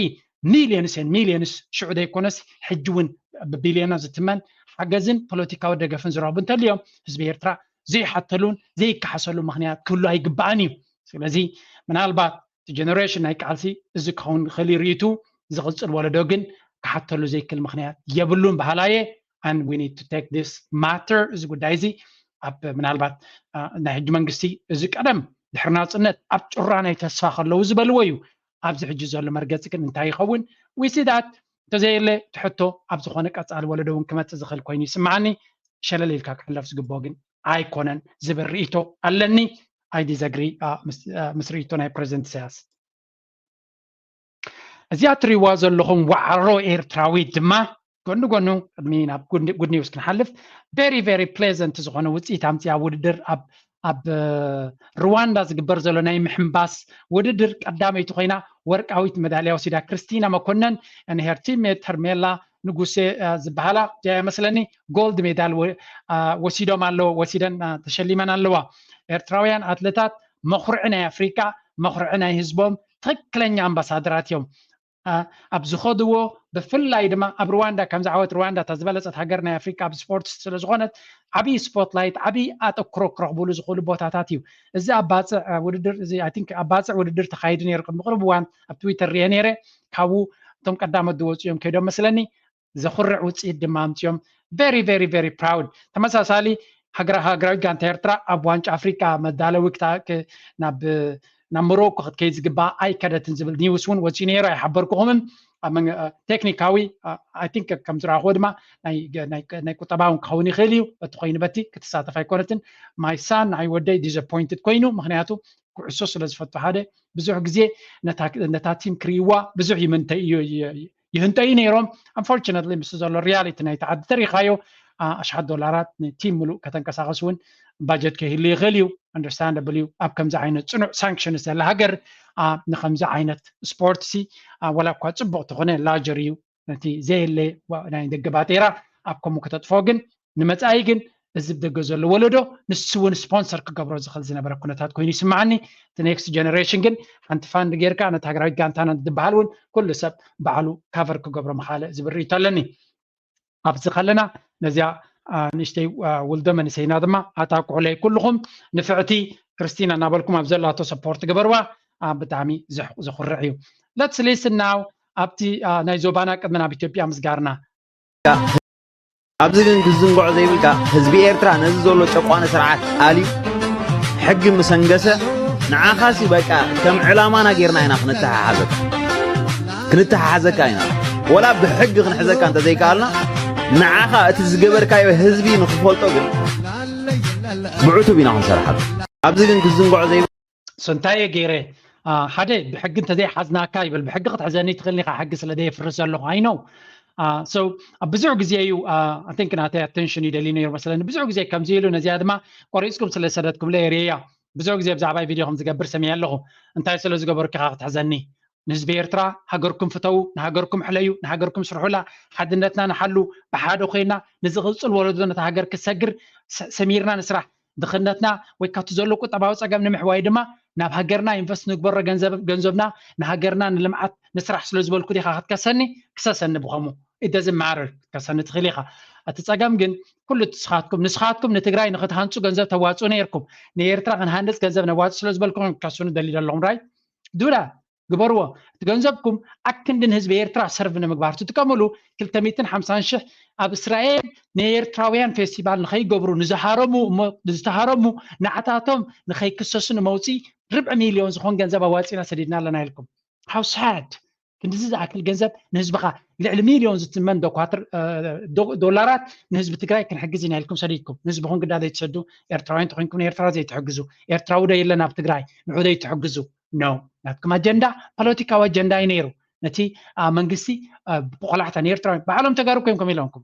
millions and millions ሽዑ ዘይኮነስ ሕጂ እውን ብቢልዮናት ዝትመን ሓገዝን ፖለቲካዊ ደገፍን ዝረኽቡ እንተልዮም ህዝቢ ኤርትራ ዘይሓተሉን ዘይከሓሰሉ ምኽንያት ክህሉ ኣይግባእን እዩ። ስለዚ ምናልባት እቲ ጀነሬሽን ናይ ቃልሲ እዚ ክኸውን ይኽእል እዩ ርእይቱ ዝቕጽል ወለዶ ግን ክሓተሉ ዘይክእል ምኽንያት የብሉን በሃላየ። And we need to take this matter እዚ ጉዳይ እዚ ኣብ ምናልባት ናይ ሕጂ መንግስቲ እዚ ቀደም ድሕሪ ናጽነት ኣብ ጭራ ናይ ተስፋ ከለዉ ዝበልዎ እዩ። ኣብዚ ሕጂ ዘሎ መርገፂ ግን እንታይ ይኸውን? We see that እንተዘየለ እቲ ሕቶ ኣብ ዝኾነ ቀፃሊ ወለዶ እውን ክመፅእ ዝኽእል ኮይኑ ይስምዓኒ። ሸለል ኢልካ ክሕለፍ ዝግብኦ ግን ኣይኮነን ዝብል ርእይቶ ኣለኒ። I disagree ምስ ርእይቶ ናይ ፕሬዚደንት ኢሳያስ። እዚኣ እትሪእዋ ዘለኹም ዋዕሮ ኤርትራዊት ድማ ጎኒ ጎኑ ቅድሚ ናብ ጉድ ኒውስ ክንሓልፍ very very pleasant ዝኾነ ውፅኢት ኣምፅያ ውድድር ኣብ ኣብ ሩዋንዳ ዝግበር ዘሎ ናይ ምሕንባስ ውድድር ቀዳመይቲ ኮይና ወርቃዊት መዳልያ ወሲዳ ክርስቲና መኮነን and her teammate ሄርሜላ ንጉሴ ዝበሃላ ያ መስለኒ ጎልድ ሜዳል ወሲዶም ኣለዎ ወሲደን ተሸሊመን ኣለዋ። ኤርትራውያን ኣትለታት መኹርዒ ናይ ኣፍሪቃ መኹርዒ ናይ ህዝቦም ትኽክለኛ ኣምባሳደራት እዮም። ኣብ ዝኸድዎ ብፍላይ ድማ ኣብ ሩዋንዳ ከምዚ ዓወት ሩዋንዳ እታ ዝበለፀት ሃገር ናይ ኣፍሪቃ ኣብ ስፖርት ስለዝኾነት ዓብዪ ስፖትላይት ዓብዪ ኣተኩሮ ክረኽቡሉ ዝኽእሉ ቦታታት እዩ። እዚ ኣብ ባፅዕ ውድድር እዚ I think ኣብ ባፅዕ ውድድር ተኻይዱ ነይሩ ቅድሚ ቅርብ እዋን ኣብ ትዊተር ሪአ ነይረ። ካብኡ እቶም ቀዳሞት ዝወፁ እዮም ከይዶም መስለኒ። ዘኹርዕ ውፅኢት ድማ ኣምፅኦም። Very very very proud። ተመሳሳሊ ሃገራዊት ጋንታ ኤርትራ ኣብ ዋንጫ ኣፍሪቃ መዳለዊ ናብ ናብ ሞሮኮ ክትከይድ ዝግባኣ ኣይከደትን ዝብል ኒውስ እውን ወፂኡ ነይሩ ኣይሓበርኩኹምን። ቴክኒካዊ I think ከም ዝረኣኽዎ ድማ ናይ ቁጠባ እውን ክኸውን ይኽእል እዩ። በቲ ኮይኑ በቲ ክትሳተፍ ኣይኮነትን። My son ንዓይ ወደይ disappointed ኮይኑ ምክንያቱ ኩዕሶ ስለ ዝፈቱ ሓደ ብዙሕ ግዜ ነታ ቲም ክርእይዋ ብዙሕ ይምንተይ እዩ ይህንጠዩ ነይሮም። Unfortunately ምስ ዘሎ ሪያሊቲ ናይቲ ዓዲ ተሪኻዮ ኣሽሓት ዶላራት ንቲም ምሉእ ከተንቀሳቐስ እውን ባጀት ከይህሉ ይኽእል እዩ። Understandable እዩ። ኣብ ከምዚ ዓይነት ፅኑዕ ሳንክሽንስ ዘላ ሃገር ንከምዚ ዓይነት ስፖርት ሲ ዋላ እኳ ፅቡቕ ተኾነ ላጀር እዩ ነቲ ዘየለ ናይ ደገ ባጤራ ኣብ ከምኡ ከተጥፎ ግን ንመፃኢ ግን እዚ ብደገ ዘሎ ወለዶ ንሱ እውን ስፖንሰር ክገብሮ ዝኽእል ዝነበረ ኩነታት ኮይኑ ይስምዓኒ። እቲ ኔክስት ጀነሬሽን ግን ሓንቲ ፋንድ ጌርካ ነቲ ሃገራዊት ጋንታና ዝበሃል እውን ኩሉ ሰብ ባዕሉ ካቨር ክገብሮ ምኻለ ዝብል ርእይቶ ኣለኒ። ኣብዚ ከለና ነዚኣ ንእሽተይ ውልዶ መንእሰይና ድማ ኣታ ኩሕለይ ኩልኹም ንፍዕቲ ክርስቲና እናበልኩም ኣብ ዘላቶ ሰፖርት ግበርዋ። ብጣዕሚ ዘኹርዕ እዩ። Let's listen now ኣብቲ ናይ ዞባና ቅድሚ ናብ ኢትዮጵያ ምስጋርና ኣብዚ ግን ክዝንግዖ ዘይብልካ ህዝቢ ኤርትራ ነዚ ዘሎ ጨቋኒ ስርዓት ኣልዩ ሕጊ ምስ ኣንገሰ ንዓኻሲ በቃ ከም ዕላማና ጌርና ኢና ክንተሓሓዘካ ክንተሓሓዘካ ኢና ወላ ብሕጊ ክንሕዘካ እንተዘይከኣልና ንዓኻ እቲ ዝገበርካዮ ህዝቢ ንክፈልጦ ግን ብዕቱብ ኢና ክንሰርሓሉ ኣብዚ ግን ክዝንግዖ ዘይብልካ So እንታይ እየ ገይረ ሓደ ብሕጊ እንተዘይሓዝናካ ይብል ብሕጊ ክትሕዘኒ ትኽእል ኢኻ ሕጊ ስለ ዘየፍርስ ዘለኹ I know so ኣብ ብዙሕ ግዜ እዩ I think ናተይ attention እዩ ደልዩ ነይሩ መስለኒ። ብዙሕ ግዜ ከምዚ ኢሉ ነዚኣ ድማ ቆሪፅኩም ስለ ዝሰደድኩምለይ ርእየያ። ብዙሕ ግዜ ብዛዕባ ቪድዮ ከም ዝገብር ሰሚዐ ኣለኹ። እንታይ ስለ ዝገበርኩ ኢኻ ክትሕዘኒ? ንህዝቢ ኤርትራ ሃገርኩም ፍተዉ፣ ንሃገርኩም ሕለዩ፣ ንሃገርኩም ስርሑላ፣ ሓድነትና ንሓሉ፣ ብሓደ ኮይና ንዝቕፅል ወለዶ ነታ ሃገር ክትሰግር ሰሚርና ንስራሕ። ድኽነትና ወይ ካብቲ ዘሎ ቁጠባዊ ፀገም ንምሕዋይ ድማ ናብ ሃገርና ኢንቨስት ንግበሮ ገንዘብና ንሃገርና ንልምዓት ንስራሕ ስለ ዝበልኩ ዲኻ ክትከሰኒ? ክሰሰኒ ብኸምኡ ኢደዝማረር ክትከሰኒ ትኽእል ኢኻ። እቲ ፀገም ግን ኩሉ ንስኻትኩም ንስኻትኩም ንትግራይ ንክትሃንፁ ገንዘብ ተዋፅኡ ነይርኩም። ንኤርትራ ክንሃንፅ ገንዘብ ነዋፅእ ስለ ዝበልኩም ክትከሱኒ ደሊ ዘለኹም ራይ ዱዳ ግበርዎ። እቲ ገንዘብኩም ኣክንዲ ንህዝቢ ኤርትራ ሰርቭ ንምግባር ትጥቀምሉ። ክልተ ሚእትን ሓምሳን ሽሕ ኣብ እስራኤል ንኤርትራውያን ፌስቲቫል ንኸይገብሩ ንዝሃረሙ እሞ ዝተሃረሙ ንዓታቶም ንኸይክሰሱ ንመውፅኢ ርብዒ ሚልዮን ዝኾን ገንዘብ ኣዋፂና ሰዲድና ኣለና ኢልኩም። How sad። ክንድዚ ዝኣክል ገንዘብ ንህዝብኻ ልዕሊ ሚልዮን ዝትመን ዶኳትር ዶላራት ንህዝቢ ትግራይ ክንሕግዝ ኢና ኢልኩም ሰዲድኩም። ንህዝብኹም ግዳ ዘይትሰዱ ኤርትራውያን ተኮይንኩም ንኤርትራ ዘይትሕግዙ ኤርትራዊ ዶ የለን ኣብ ትግራይ ንዑ ዘይትሕግዙ no ናትኩም ኣጀንዳ ፖለቲካዊ ኣጀንዳ እዩ ነይሩ። ነቲ መንግስቲ ብቆላሕታ ንኤርትራውያን ባዕሎም ተጋሩ ኮይንኩም ኢሎምኩም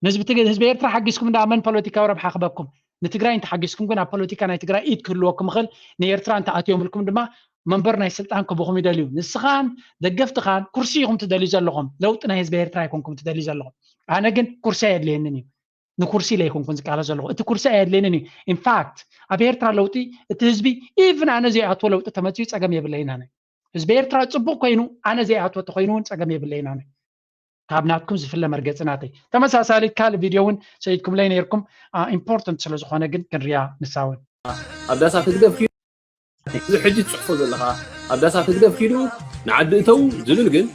ንህዝቢ ኤርትራ ሓጊዝኩም ዳ መን ፖለቲካዊ ረብሓ ክበኩም ንትግራይ እንተሓጊዝኩም ግን ኣብ ፖለቲካ ናይ ትግራይ ኢድ ክህልወኩም ይኽእል ንኤርትራ እንተኣትዮምልኩም ድማ መንበር ናይ ስልጣን ክቡኹም ይደልዩ ንስኻን ደገፍትኻን ኩርሲ ኢኹም ትደልዩ ዘለኹም ለውጢ ናይ ህዝቢ ኤርትራ ኣይኮንኩም ትደልዩ ዘለኹም ኣነ ግን ኩርሲ ኣየድልየንን እዩ ንኩርሲ ኢለ ኣይኮንኩን ዝቃለስ ዘለኹ እቲ ኩርሲ ኣየድልየንን እዩ ኢንፋክት ኣብ ኤርትራ ለውጢ እቲ ህዝቢ ኢቭን ኣነ ዘይኣትዎ ለውጢ ተመፅዩ ፀገም የብለይን ኣነ ህዝቢ ኤርትራ ፅቡቅ ኮይኑ ኣነ ዘይኣትዎ ተኮይኑ እውን ፀገም የብለይን ኣነ ካብ ናትኩም ዝፍለ መርገፂ ናተይ ተመሳሳሊ ካልእ ቪድዮ እውን ሰይድኩምለይ ነይርኩም ኢምፖርተንት ስለዝኮነ ግን ክንሪያ ንሳ እውን ኣብ ዳሳት ህግደፍ ኪዱ እዚ ሕጂ ትፅሕፎ ዘለካ ኣብ ዳሳት ህግደፍ ኪዱ ንዓዲ እተው ዝብል ግን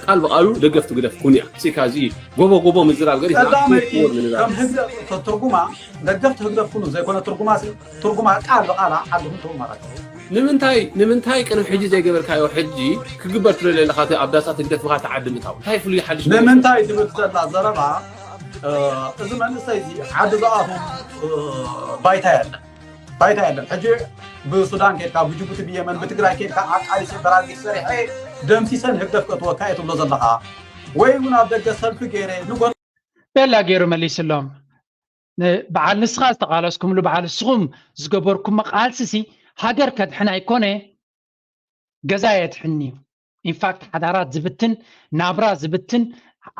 ቃል ብቃሉ ደገፍቲ ግደፍ ኩን እያ እዚካ እዚ ጎቦ ጎቦ ምዝራብ ገዲፍና ቀዳመይቲ ከም ህግደፍ ተትርጉማ ደገፍቲ ህግደፍ ኩኑ ዘይኮነ ትርጉማ ትርጉማ ቃል ብቃላ ዓድኩም ተው ማለት እዩ ንምንታይ ንምንታይ ቅድሚ ሕጂ ዘይገበርካዮ ሕጂ ክግበር ትደልዮ ኣለካ እቲ ኣብ ዳሳት ህግደፍ ብካ ተዓዲ ምታው እንታይ ፍሉይ ሓድሽ ነገር? ንምንታይ ትብል ዘላ ዘረባ እዚ መንእሰይ እዚ ዓዲ ዝኣቱ ባይታ የለን ባይታ የለን ሕጂ ብሱዳን ኬድካ ብጅቡቲ ብየመን ብትግራይ ኬድካ ኣቃሊሰ በራጊስ ሰሪሐ ደምሲሰን ህግደፍ ከእትወካ እየ ትብሎ ዘለካ ወይ እውን ኣብ ደገ ሰልፊ ገይረ ንጎ ቤላ ገይሩ መሊስሎም በዓል ንስኻ ዝተቓለስኩምሉ በዓል ንስኹም ዝገበርኩሞ ቃልሲ ሲ ሃገር ከድሕን ኣይኮነ ገዛ የድሕን እዩ ኢንፋክት ሓዳራት ዝብትን ናብራ ዝብትን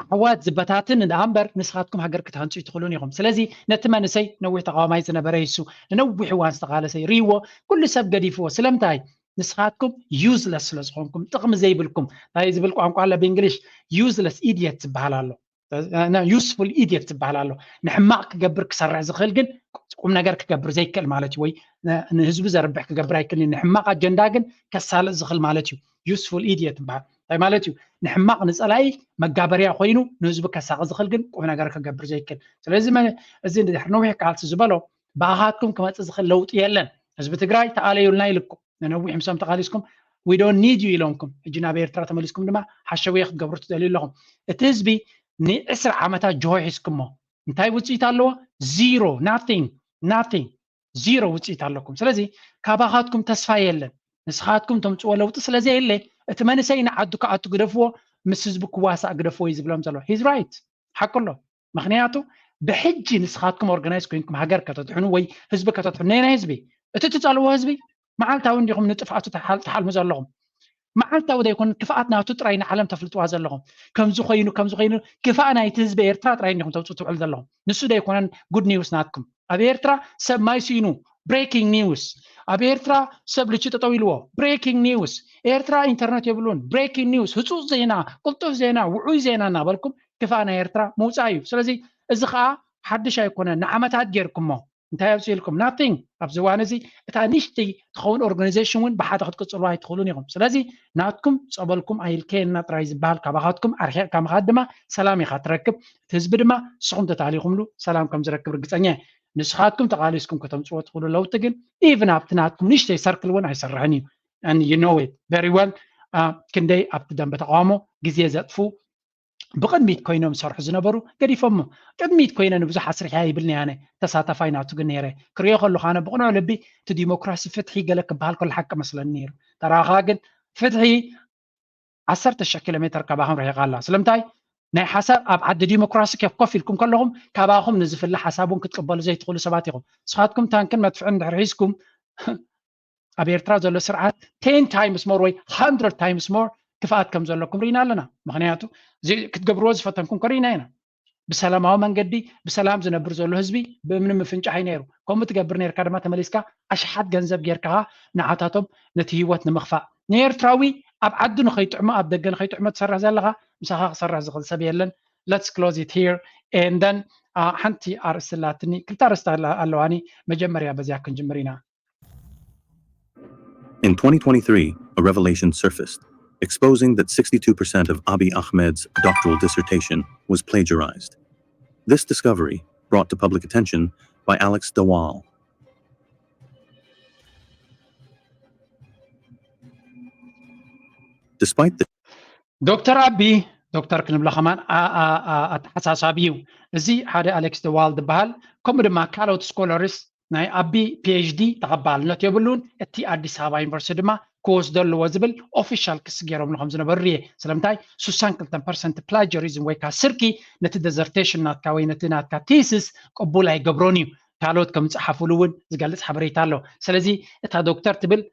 ኣሕዋት ዝበታትን ደኣ እምበር ንስኻትኩም ሃገር ክትሃንፁ ይትኽእሉን ኢኹም ስለዚ ነቲ መንእሰይ ነዊሕ ተቃዋማይ ዝነበረ ይሱ ንነዊሕ እዋን ዝተቃለሰ ይርይዎ ኩሉ ሰብ ገዲፍዎ ስለምንታይ ንስኻትኩም ዩዝለስ ስለዝኾንኩም ጥቕሚ ዘይብልኩም እንታይ ዝብል ቋንቋ ኣለ ብእንግሊሽ ዩዝለስ ኢድየት ዝበሃል ኣሎ ዩስፉል ኢድየት ዝበሃል ኣሎ ንሕማቕ ክገብር ክሰርሕ ዝኽእል ግን ቁም ነገር ክገብር ዘይክእል ማለት እዩ ወይ ንህዝቢ ዘርብሕ ክገብር ኣይክእል ንሕማቕ ኣጀንዳ ግን ከሳልጥ ዝኽእል ማለት እዩ ዩስፉል ኢድየት ዝበሃል እንታይ ማለት እዩ ንሕማቕ ንፀላኢ መጋበርያ ኮይኑ ንህዝቢ ከሳቂ ዝኽእል ግን ቁም ነገር ክገብር ዘይክእል ስለዚ እዚ ድሕሪ ነዊሕ ቃልሲ ዝበሎ ብኣኻትኩም ክመፅእ ዝኽእል ለውጢ የለን ህዝቢ ትግራይ ተኣለዩልና ኢልኩም ንነዊሕ ምሶም ተቃሊስኩም we don't need you ኢሎምኩም ሕጂ ናብ ኤርትራ ተመሊስኩም ድማ ሓሸውየ ክትገብሩ ትደልዩ ኣለኹም እቲ ህዝቢ ንዕስራ ዓመታት ጅሆ ሒዝኩሞ እንታይ ውፅኢት ኣለዎ zero nothing nothing zero ውፅኢት ኣለኩም ስለዚ ካባኻትኩም ተስፋ የለን ንስኻትኩም ተምፅዎ ለውጢ ስለዘየለ እቲ መንእሰይ ንዓዱ ክኣቱ ግደፍዎ ምስ ህዝቢ ክዋሳእ ግደፍዎ እዩ ዝብሎም ዘሎ he's right ሓቁ ኣሎ ምክንያቱ ብሕጂ ንስኻትኩም ኦርጋናይዝ ኮይንኩም ሃገር ከተድሕኑ ወይ ህዝቢ ከተድሕኑ ናይ ህዝቢ እቲ ትፀልዎ ህዝቢ መዓልታዊ እንዲኹም ንጥፍኣቱ ትሓልሙ ዘለኹም መዓልታዊ ዘይኮነ ክፍኣት ናቱ ጥራይ ንዓለም ተፍልጥዋ ዘለኹም ከምዚ ኮይኑ ከምዚ ኮይኑ ክፋእ ናይቲ ህዝቢ ኤርትራ ጥራይ እንዲኹም ተውፅኡ ትውዕል ዘለኹም ንሱ ዘይኮነን ጉድ ኒውስ ናትኩም ኣብ ኤርትራ ሰብ ማይ ስኢኑ breaking news ኣብ ኤርትራ ሰብ ልቺ ጠጠው ኢልዎ breaking news ኤርትራ ኢንተርነት የብሉን breaking news ህፁፅ ዜና ቅልጡፍ ዜና ውዑይ ዜና እናበልኩም ክፋእ ናይ ኤርትራ ምውፃእ እዩ ስለዚ እዚ ከዓ ሓድሽ ኣይኮነ ንዓመታት ጌርኩሞ እንታይ ኣብፅልኩም nothing ኣብዚ እዋን እዚ እታ ንሽተይ ትኸውን ኦርጋናይዜሽን እውን ብሓደ ክትቅፅሉ ኣይትኽእሉን ኢኹም ስለዚ ናትኩም ፀበልኩም ኣይልከየና ጥራይ ዝበሃል ካባኻትኩም ኣርሒቕካ ምኻድ ድማ ሰላም ኢኻ ትረክብ እቲ ህዝቢ ድማ ንስኹም ተታሊኹምሉ ሰላም ከም ዝረክብ ርግፀኛ ንስኻትኩም ተቓሊስኩም ከተምፅዎ ትኽእሉ ለውጢ ግን ኢቭን ኣብቲ ናትኩም ንሽተይ ሰርክል እውን ኣይሰርሕን እዩ and you know it very well ክንደይ ኣብቲ ደንበ ተቃውሞ ግዜ ዘጥፉ ብቅድሚት ኮይኖም ዝሰርሑ ዝነበሩ ገዲፎሞ ቅድሚት ኮይነ ንብዙሕ ኣስሪሕያ ይብል ነያነ ተሳታፋይ ናቱ ግን ነይረ ክሪኦ ከለኹ ኣነ ብቅኑዕ ልቢ እቲ ዲሞክራሲ ፍትሒ ገለ ክበሃል ከሎ ሓቂ መስለኒ ነይሩ ተራኻ ግን ፍትሒ ዓሰርተ ሽሕ ኪሎ ሜትር ካባኹም ርሒቓ ኣላ ስለምንታይ ናይ ሓሳብ ኣብ ዓዲ ዲሞክራሲ ከፍ ኮፍ ኢልኩም ከለኹም ካባኹም ንዝፍለ ሓሳብ እውን ክትቅበሉ ዘይትኽእሉ ሰባት ኢኹም። ንስኻትኩም ታንክን መድፍዕን እንድሕር ሒዝኩም ኣብ ኤርትራ ዘሎ ስርዓት ten times more ወይ hundred times more ክፍኣት ከም ዘለኩም ርኢና ኣለና። ምክንያቱ ክትገብርዎ ዝፈተንኩም ከ ርኢና ኢና። ብሰላማዊ መንገዲ ብሰላም ዝነብር ዘሎ ህዝቢ ብእምኒ ምፍንጫሕ እዩ ነይሩ። ከምኡ ትገብር ነርካ ድማ ተመሊስካ ኣሽሓት ገንዘብ ጌርካ ንዓታቶም ነቲ ህይወት ንምኽፋእ ንኤርትራዊ ኣብ ዓዱ ንኸይጥዕሞ ኣብ ደገ ንኸይጥዕሞ ትሰርሕ ዘለኻ ምሳኻ ክሰርሕ ዝኽእል ሰብ የለን። Let's close it here and then ሓንቲ ኣርእስቲ ኣላትኒ ክልተ ኣርእስቲ ኣለዋኒ። መጀመርያ በዚያ ክንጅምር ኢና። In twenty twenty-three, a revelation surfaced, exposing that sixty-two percent of Abiy Ahmed's doctoral dissertation was plagiarized. This discovery, brought to public attention by Alex Dawal. Despite the ዶክተር ኣቢ ዶክተር ክንብሎ ከማን ኣተሓሳሳቢ እዩ። እዚ ሓደ ኣሌክስ ደዋል ዝበሃል ከምኡ ድማ ካልኦት ስኮለርስ ናይ ኣቢ ፒኤችዲ ተቐባልነት የብሉን። እቲ ኣዲስ ኣበባ ዩኒቨርሲቲ ድማ ክወስዶ ኣለዎ ዝብል ኦፊሻል ክሲ ገይሮምሉ ከም ዝነበሩ ርየ። ስለምንታይ ስሳን ክልተን ፐርሰንት ፕላጀሪዝም ወይ ከዓ ስርቂ ነቲ ደዘርቴሽን ናትካ ወይ ነቲ ናትካ ቲስስ ቅቡል ኣይገብሮን እዩ። ካልኦት ከም ዝፀሓፉሉ እውን ዝገልፅ ሓበሬታ ኣሎ። ስለዚ እታ ዶክተር ትብል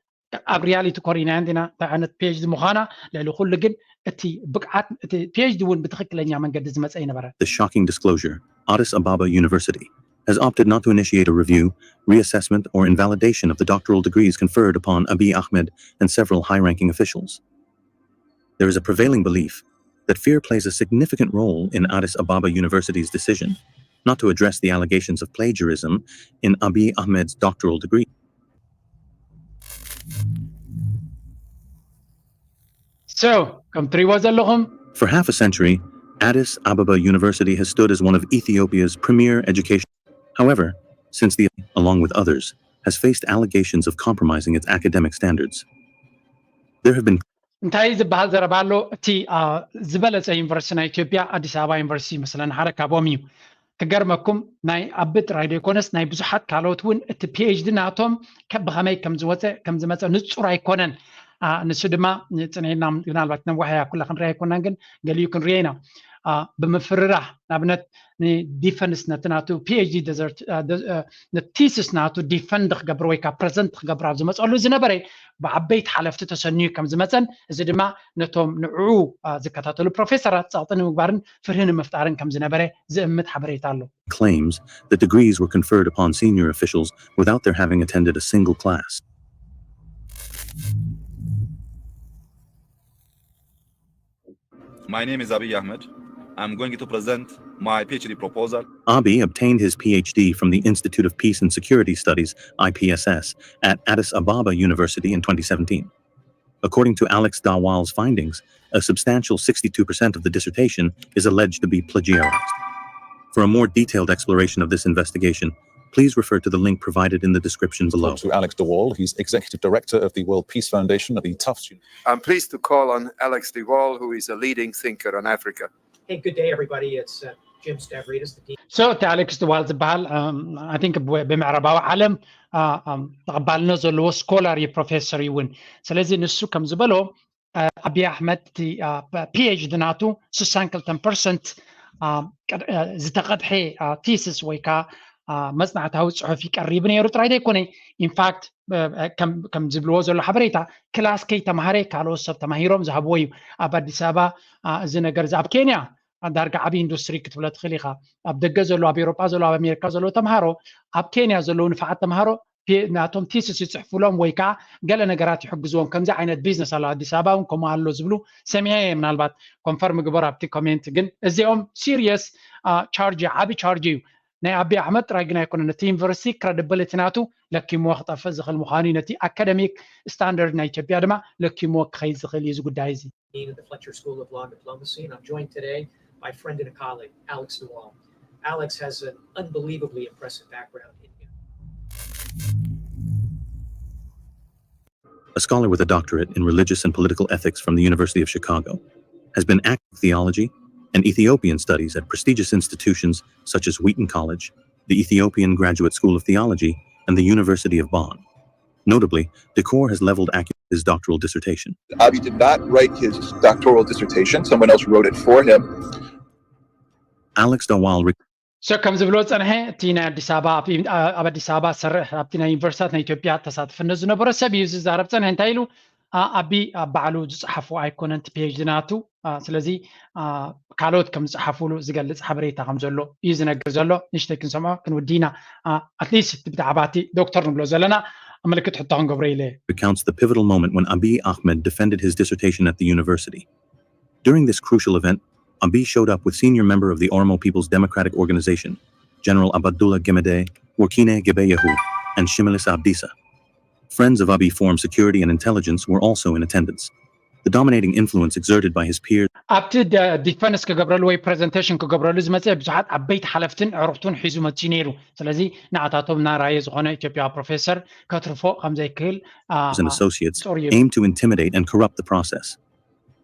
ኣብ ሪያሊቲ ኮሪና እንዲና እንታይ ዓይነት ፒኤችዲ ምዃና ልዕሊ ኩሉ ግን እቲ ብቅዓት እቲ ፒኤችዲ እውን ብትኽክለኛ መንገዲ ዝመፀ ይነበረ። The shocking disclosure, Addis Ababa University has opted not to initiate a review, reassessment, or invalidation of the doctoral degrees conferred upon Abiy Ahmed and several high-ranking officials. There is a prevailing belief that fear plays a significant role in Addis Ababa University's decision not to address the allegations of plagiarism in Abiy Ahmed's doctoral degree. So, ከም ትሪእዎ ዘለኹም For half a century, Addis Ababa University has stood as one of Ethiopia's premier education. However, since the, along with others, has faced allegations of compromising its academic standards, there have been እንታይ ዝበሃል ዘረባ ኣሎ? እቲ ዝበለፀ ዩኒቨርሲቲ ናይ ኢትዮጵያ ኣዲስ ኣበባ ዩኒቨርሲቲ ይመስለኒ ሓደ ካብኦም እዩ። ክገርመኩም ናይ ኣቢ ጥራይ ዶ ይኮነስ ናይ ብዙሓት ካልኦት እውን እቲ ፒኤችዲ ናቶም ብኸመይ ከም ዝወፀ ከም ዝመፀ ንፁር ኣይኮነን። ንሱ ድማ ፅንዒና ምናልባት ነዋሕያ ኩላ ክንሪኣ ኣይኮናን ግን ገሊኡ ክንሪኦ ኢና። ብምፍርራህ ንኣብነት ንዲፈንስ ነቲ ናቱ ፒኤችዲ ቲስስ ናቱ ዲፈንድ ክገብር ወይ ከዓ ፕረዘንት ክገብር ኣብ ዝመፀሉ ዝነበረ ብዓበይቲ ሓለፍቲ ተሰንዩ ከም ዝመፀን እዚ ድማ ነቶም ንዕኡ ዝከታተሉ ፕሮፌሰራት ፀቕጢ ንምግባርን ፍርሂ ንምፍጣርን ከም ዝነበረ ዝእምት ሓበሬታ ኣሎ። claims that degrees were conferred upon senior officials without their having attended a single class. My name is Abiy Ahmed. I'm going to present my PhD proposal. Abiy obtained his PhD from the Institute of Peace and Security Studies, I P S S, at Addis Ababa University in twenty seventeen. According to Alex Dawal's findings, a substantial sixty-two percent of the dissertation is alleged to be plagiarized. For a more detailed exploration of this investigation, please refer to the link provided in the description below. To Alex Dawal, he's executive director of the World Peace Foundation at the Tufts. I'm pleased to call on Alex Dawal, who is a leading thinker on Africa. Hey, good day, everybody. It's uh, Jim Stavridis, the dean. So እቲ ኣሌክስ ድዋል ዝበሃል I think ብምዕራባዊ ዓለም ተቐባልነት ዘለዎ ስኮላር እዩ፣ ፕሮፌሰር እዩ እውን። ስለዚ ንሱ ከም ዝበሎ ኣቢ ኣሕመድ ፒኤችዲ ናቱ ስሳን ክልተን ፐርሰንት ዝተቐድሐ ቲስስ ወይ ከዓ መፅናዕታዊ ፅሑፍ ይቀሪብ ነይሩ ጥራይ ዘይኮነ ኢንፋክት ከም ዝብልዎ ዘሎ ሓበሬታ ክላስ ከይተማሃረ ካልኦት ሰብ ተማሂሮም ዝሃብዎ እዩ። ኣብ ኣዲስ ኣበባ እዚ ነገር እዚ ኣብ ኬንያ ዳርጋ ዓብዪ ኢንዱስትሪ ክትብሎ ትኽእል ኢኻ። ኣብ ደገ ዘሎ ኣብ ኤሮጳ ዘሎ ኣብ ኣሜሪካ ዘለዎ ተምሃሮ ኣብ ኬንያ ዘለዉ ንፋዓት ተምሃሮ ናቶም ቲስስ ይፅሕፉሎም ወይ ከዓ ገለ ነገራት ይሕግዝዎም። ከምዚ ዓይነት ቢዝነስ ኣሎ ኣዲስ ኣበባ እውን ከምኡ ኣሎ ዝብሉ ሰሚዐ እየ። ምናልባት ኮንፈርም ግበር ኣብቲ ኮሜንት። ግን እዚኦም ሲሪየስ ቻርጅ ዓቢ ቻርጅ እዩ። ናይ ኣቢ ኣሕመድ ጥራይ ግን ኣይኮነን። እቲ ዩኒቨርሲቲ ክረዲብሊቲ ናቱ ለኪምዎ ክጠፍእ ዝኽእል ምዃኑ እዩ። ነቲ ኣካደሚክ ስታንዳርድ ናይ ኢትዮጵያ ድማ ለኪምዎ ክኸይድ ዝኽእል እዩ እዚ ጉዳይ እዚ። Dean of the Fletcher School of Law and Diplomacy, and I'm joined today by friend and a colleague, Alex Dawal. Alex has an unbelievably impressive background in A scholar with a doctorate in religious and political ethics from the University of Chicago, has been acting theology and Ethiopian studies at prestigious institutions such as Wheaton College, the Ethiopian Graduate School of Theology, and the University of Bonn. Notably, Decor has leveled Acumen his doctoral dissertation. Abiy did not write his doctoral dissertation. Someone else wrote it for him. Alex Dawal. So ከም ዝብሎ ጸንሐ እቲ ናይ ኣዲስ ኣበባ ኣብ ኣዲስ ኣበባ ዝሰርሕ ኣብቲ ናይ ዩኒቨርሲታት ናይ ኢትዮጵያ ተሳትፍነት ዝነበሮ ሰብ እዩ ዝዛረብ ጸንሐ። እንታይ ኢሉ? ኣቢ ኣብ ባዕሉ ዝጸሓፎ ኣይኮነን እቲ ፒኤችዲ ናቱ። ስለዚ ካልኦት ከም ዝጸሓፉሉ ዝገልጽ ሓበሬታ ከም ዘሎ እዩ ዝነግር ዘሎ። ንሽተይ ክንሰምዖ ክንውዲ ኢና። ኣትሊስት ብዛዕባቲ ዶክተር ንብሎ ዘለና ምልክት ሕቶ ክንገብሮ ኢለ። Recounts the pivotal moment when Abiy Ahmed defended his dissertation at the university. During this crucial event, Abiy showed up with senior member of the Oromo People's Democratic Organization, General Abdullah Gemede, Workine Gebeyehu, and Shimelis Abdisa. Friends of Abiy form security and intelligence were also in attendance. The dominating influence exerted by his peers. ኣብቲ ዲፈንስ ክገብረሉ ወይ ፕሬዘንቴሽን ክገብረሉ ዝመፀ ብዙሓት ዓበይቲ ሓለፍትን ዕሩኽቱን ሒዙ መፅዩ ነይሩ። ስለዚ ንኣታቶም ናራየ ዝኾነ ኢትዮጵያ ፕሮፌሰር ከትርፎ ከም ዘይክእል and associates aim to intimidate and corrupt the process.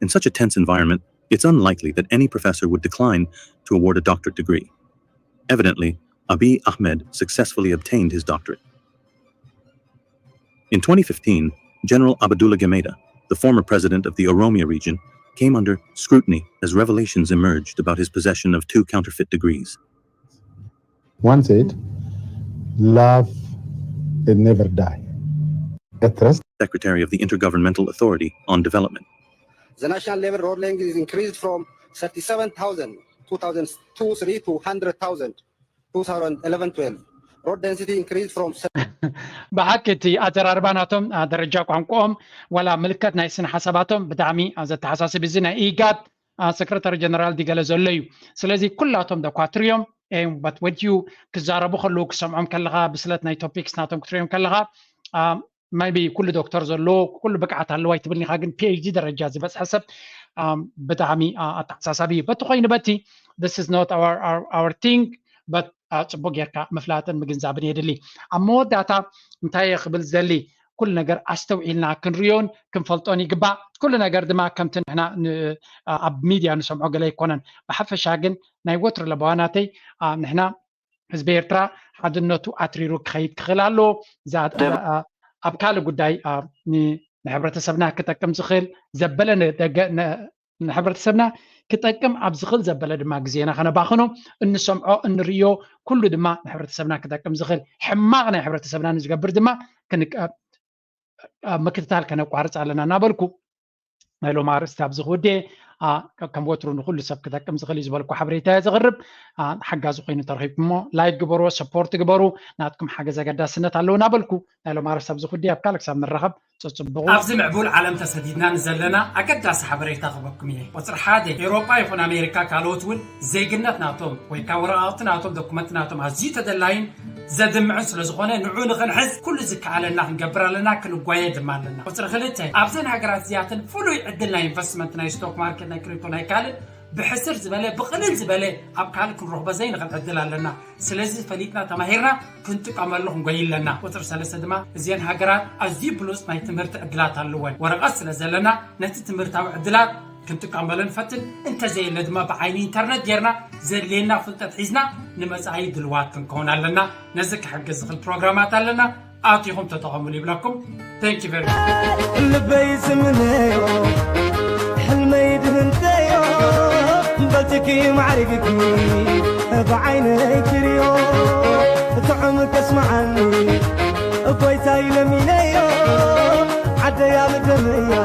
In such a tense environment, it's unlikely that any professor would decline to award a doctorate degree. Evidently, Abiy Ahmed successfully obtained his doctorate. In twenty fifteen, General Abdullah Gemeda, the former president of the Oromia region, came under scrutiny as revelations emerged about his possession of two counterfeit degrees. One said, "Love and never die." A trust. Secretary of the Intergovernmental Authority on Development. The national level road length is increased from thirty-seven thousand, two thousand two, three to one hundred thousand, two thousand eleven, twelve. Road density increased from ብሓቂ እቲ ኣዘራርባ ናቶም ደረጃ ቋንቋኦም ዋላ ምልከት ናይ ስነ ሓሳባቶም ብጣዕሚ ዘተሓሳስብ እዚ ናይ ኢጋድ ሰክረታሪ ጀነራል ዲገለ ዘሎ እዩ። ስለዚ ኩላቶም ደኳትር እዮም። በት ወድዩ ክዛረቡ ከለዉ ክሰምዖም ከለኻ ብስለት ናይ ቶፒክስ ናቶም ክትሪኦም ከለኻ maybe ኩሉ ዶክተር ዘለዎ ኩሉ ብቅዓት ኣለዎ ኣይትብልኒ ኢኻ፣ ግን ፒኤችዲ ደረጃ ዝበፅሐ ሰብ ብጣዕሚ ኣተሓሳሳቢ እዩ። በቲ ኮይኑ በቲ this is not our, our, our thing but ፅቡቅ ጌርካ ምፍላጥን ምግንዛብን የድሊ። ኣብ መወዳእታ እንታይ እየ ክብል ዝደሊ፣ ኩሉ ነገር ኣስተውዒልና ክንሪዮን ክንፈልጦን ይግባእ። ኩሉ ነገር ድማ ከምቲ ንሕና ኣብ ሚድያ ንሰምዖ ገለ ኣይኮነን። ብሓፈሻ ግን ናይ ወትሩ ለበዋ ናተይ ንሕና ህዝቢ ኤርትራ ሓድነቱ ኣትሪሩ ክኸይድ ክኽእል ኣለዎ። ኣብ ካልእ ጉዳይ ንሕብረተሰብና ክጠቅም ዝኽእል ዘበለ ንሕብረተሰብና ክጠቅም ኣብ ዝኽእል ዘበለ ድማ ግዜና ከነባኽኖ እንሰምዖ እንርእዮ ኩሉ ድማ ንሕብረተሰብና ክጠቅም ዝኽእል ሕማቕ ናይ ሕብረተሰብና ንዝገብር ድማ ምክትታል ከነቋርፅ ኣለና እናበልኩ ናይ ሎም ኣርእስቲ ኣብዚ ክውዴ ከም ወትሩ ንኩሉ ሰብ ክጠቅም ዝኽእል እዩ ዝበልኩ ሓበሬታ እየ ዘቕርብ። ሓጋዚ ኮይኑ ተረኺብኩሞ ላይክ ግበሩ፣ ሰፖርት ግበሩ። ናትኩም ሓገዝ ኣገዳስነት ኣለዎ እናበልኩ ናይ ሎም ኣርእስቲ ኣብዚ ክውዴ ኣብ ካልእ ክሳብ ንራኸብ ፅፅብቑ። ኣብዚ ምዕቡል ዓለም ተሰዲድና ንዘለና ኣገዳሲ ሓበሬታ ክበኩም እየ። ቁፅሪ ሓደ፣ ኤውሮጳ ይኹን ኣሜሪካ ካልኦት እውን ዜግነት ናቶም ወይ ካብ ወረቓቕቲ ናቶም ዶኩመንት ናቶም ኣዝዩ ተደላይን ዘድምዕን ስለ ዝኾነ ንዑ ንኽንሕዝ ኩሉ ዝከኣለና ክንገብር ኣለና፣ ክንጓየ ድማ ኣለና። ቁፅሪ ክልተ፣ ኣብዘን ሃገራት እዚኣተን ፍሉይ ዕድል ናይ ኢንቨስትመንት ናይ ስቶክ ማርኬት ናይ ክሪፕቶ ናይ ካልእ ብሕስር ዝበለ ብቕልል ዝበለ ኣብ ካልእ ክንረኽቦ ዘይንኽእል ዕድል ኣለና። ስለዚ ፈሊጥና ተማሂርና ክንጥቀመሉ ክንጎይ ኣለና። ቁፅሪ ሰለስተ ድማ እዚአን ሃገራት ኣዝዩ ብሉፅ ናይ ትምህርቲ ዕድላት ኣለወን። ወረቐት ስለ ዘለና ነቲ ትምህርታዊ ዕድላት ክንጥቀመሉ ንፈትን፣ እንተዘየለ ድማ ብዓይኒ ኢንተርነት ጌርና ዘድልየና ፍልጠት ሒዝና ንመፃኢ ድልዋት ክንከውን ኣለና። ነዚ ክሕግዝ ዝኽእል ፕሮግራማት ኣለና፣ ኣቲኹም ተጠቐሙሉ ይብለኩም። Thank you very much. ልበይ ዝምነዮ ሕልመይ ድህንተዮ በልትኪ ማዕሪግኪ ብዓይነይ ክርዮ ጥዑም ከስምዓኒ እፎይታይ ለሚነዮ ዓደይ ኣብ ደመያ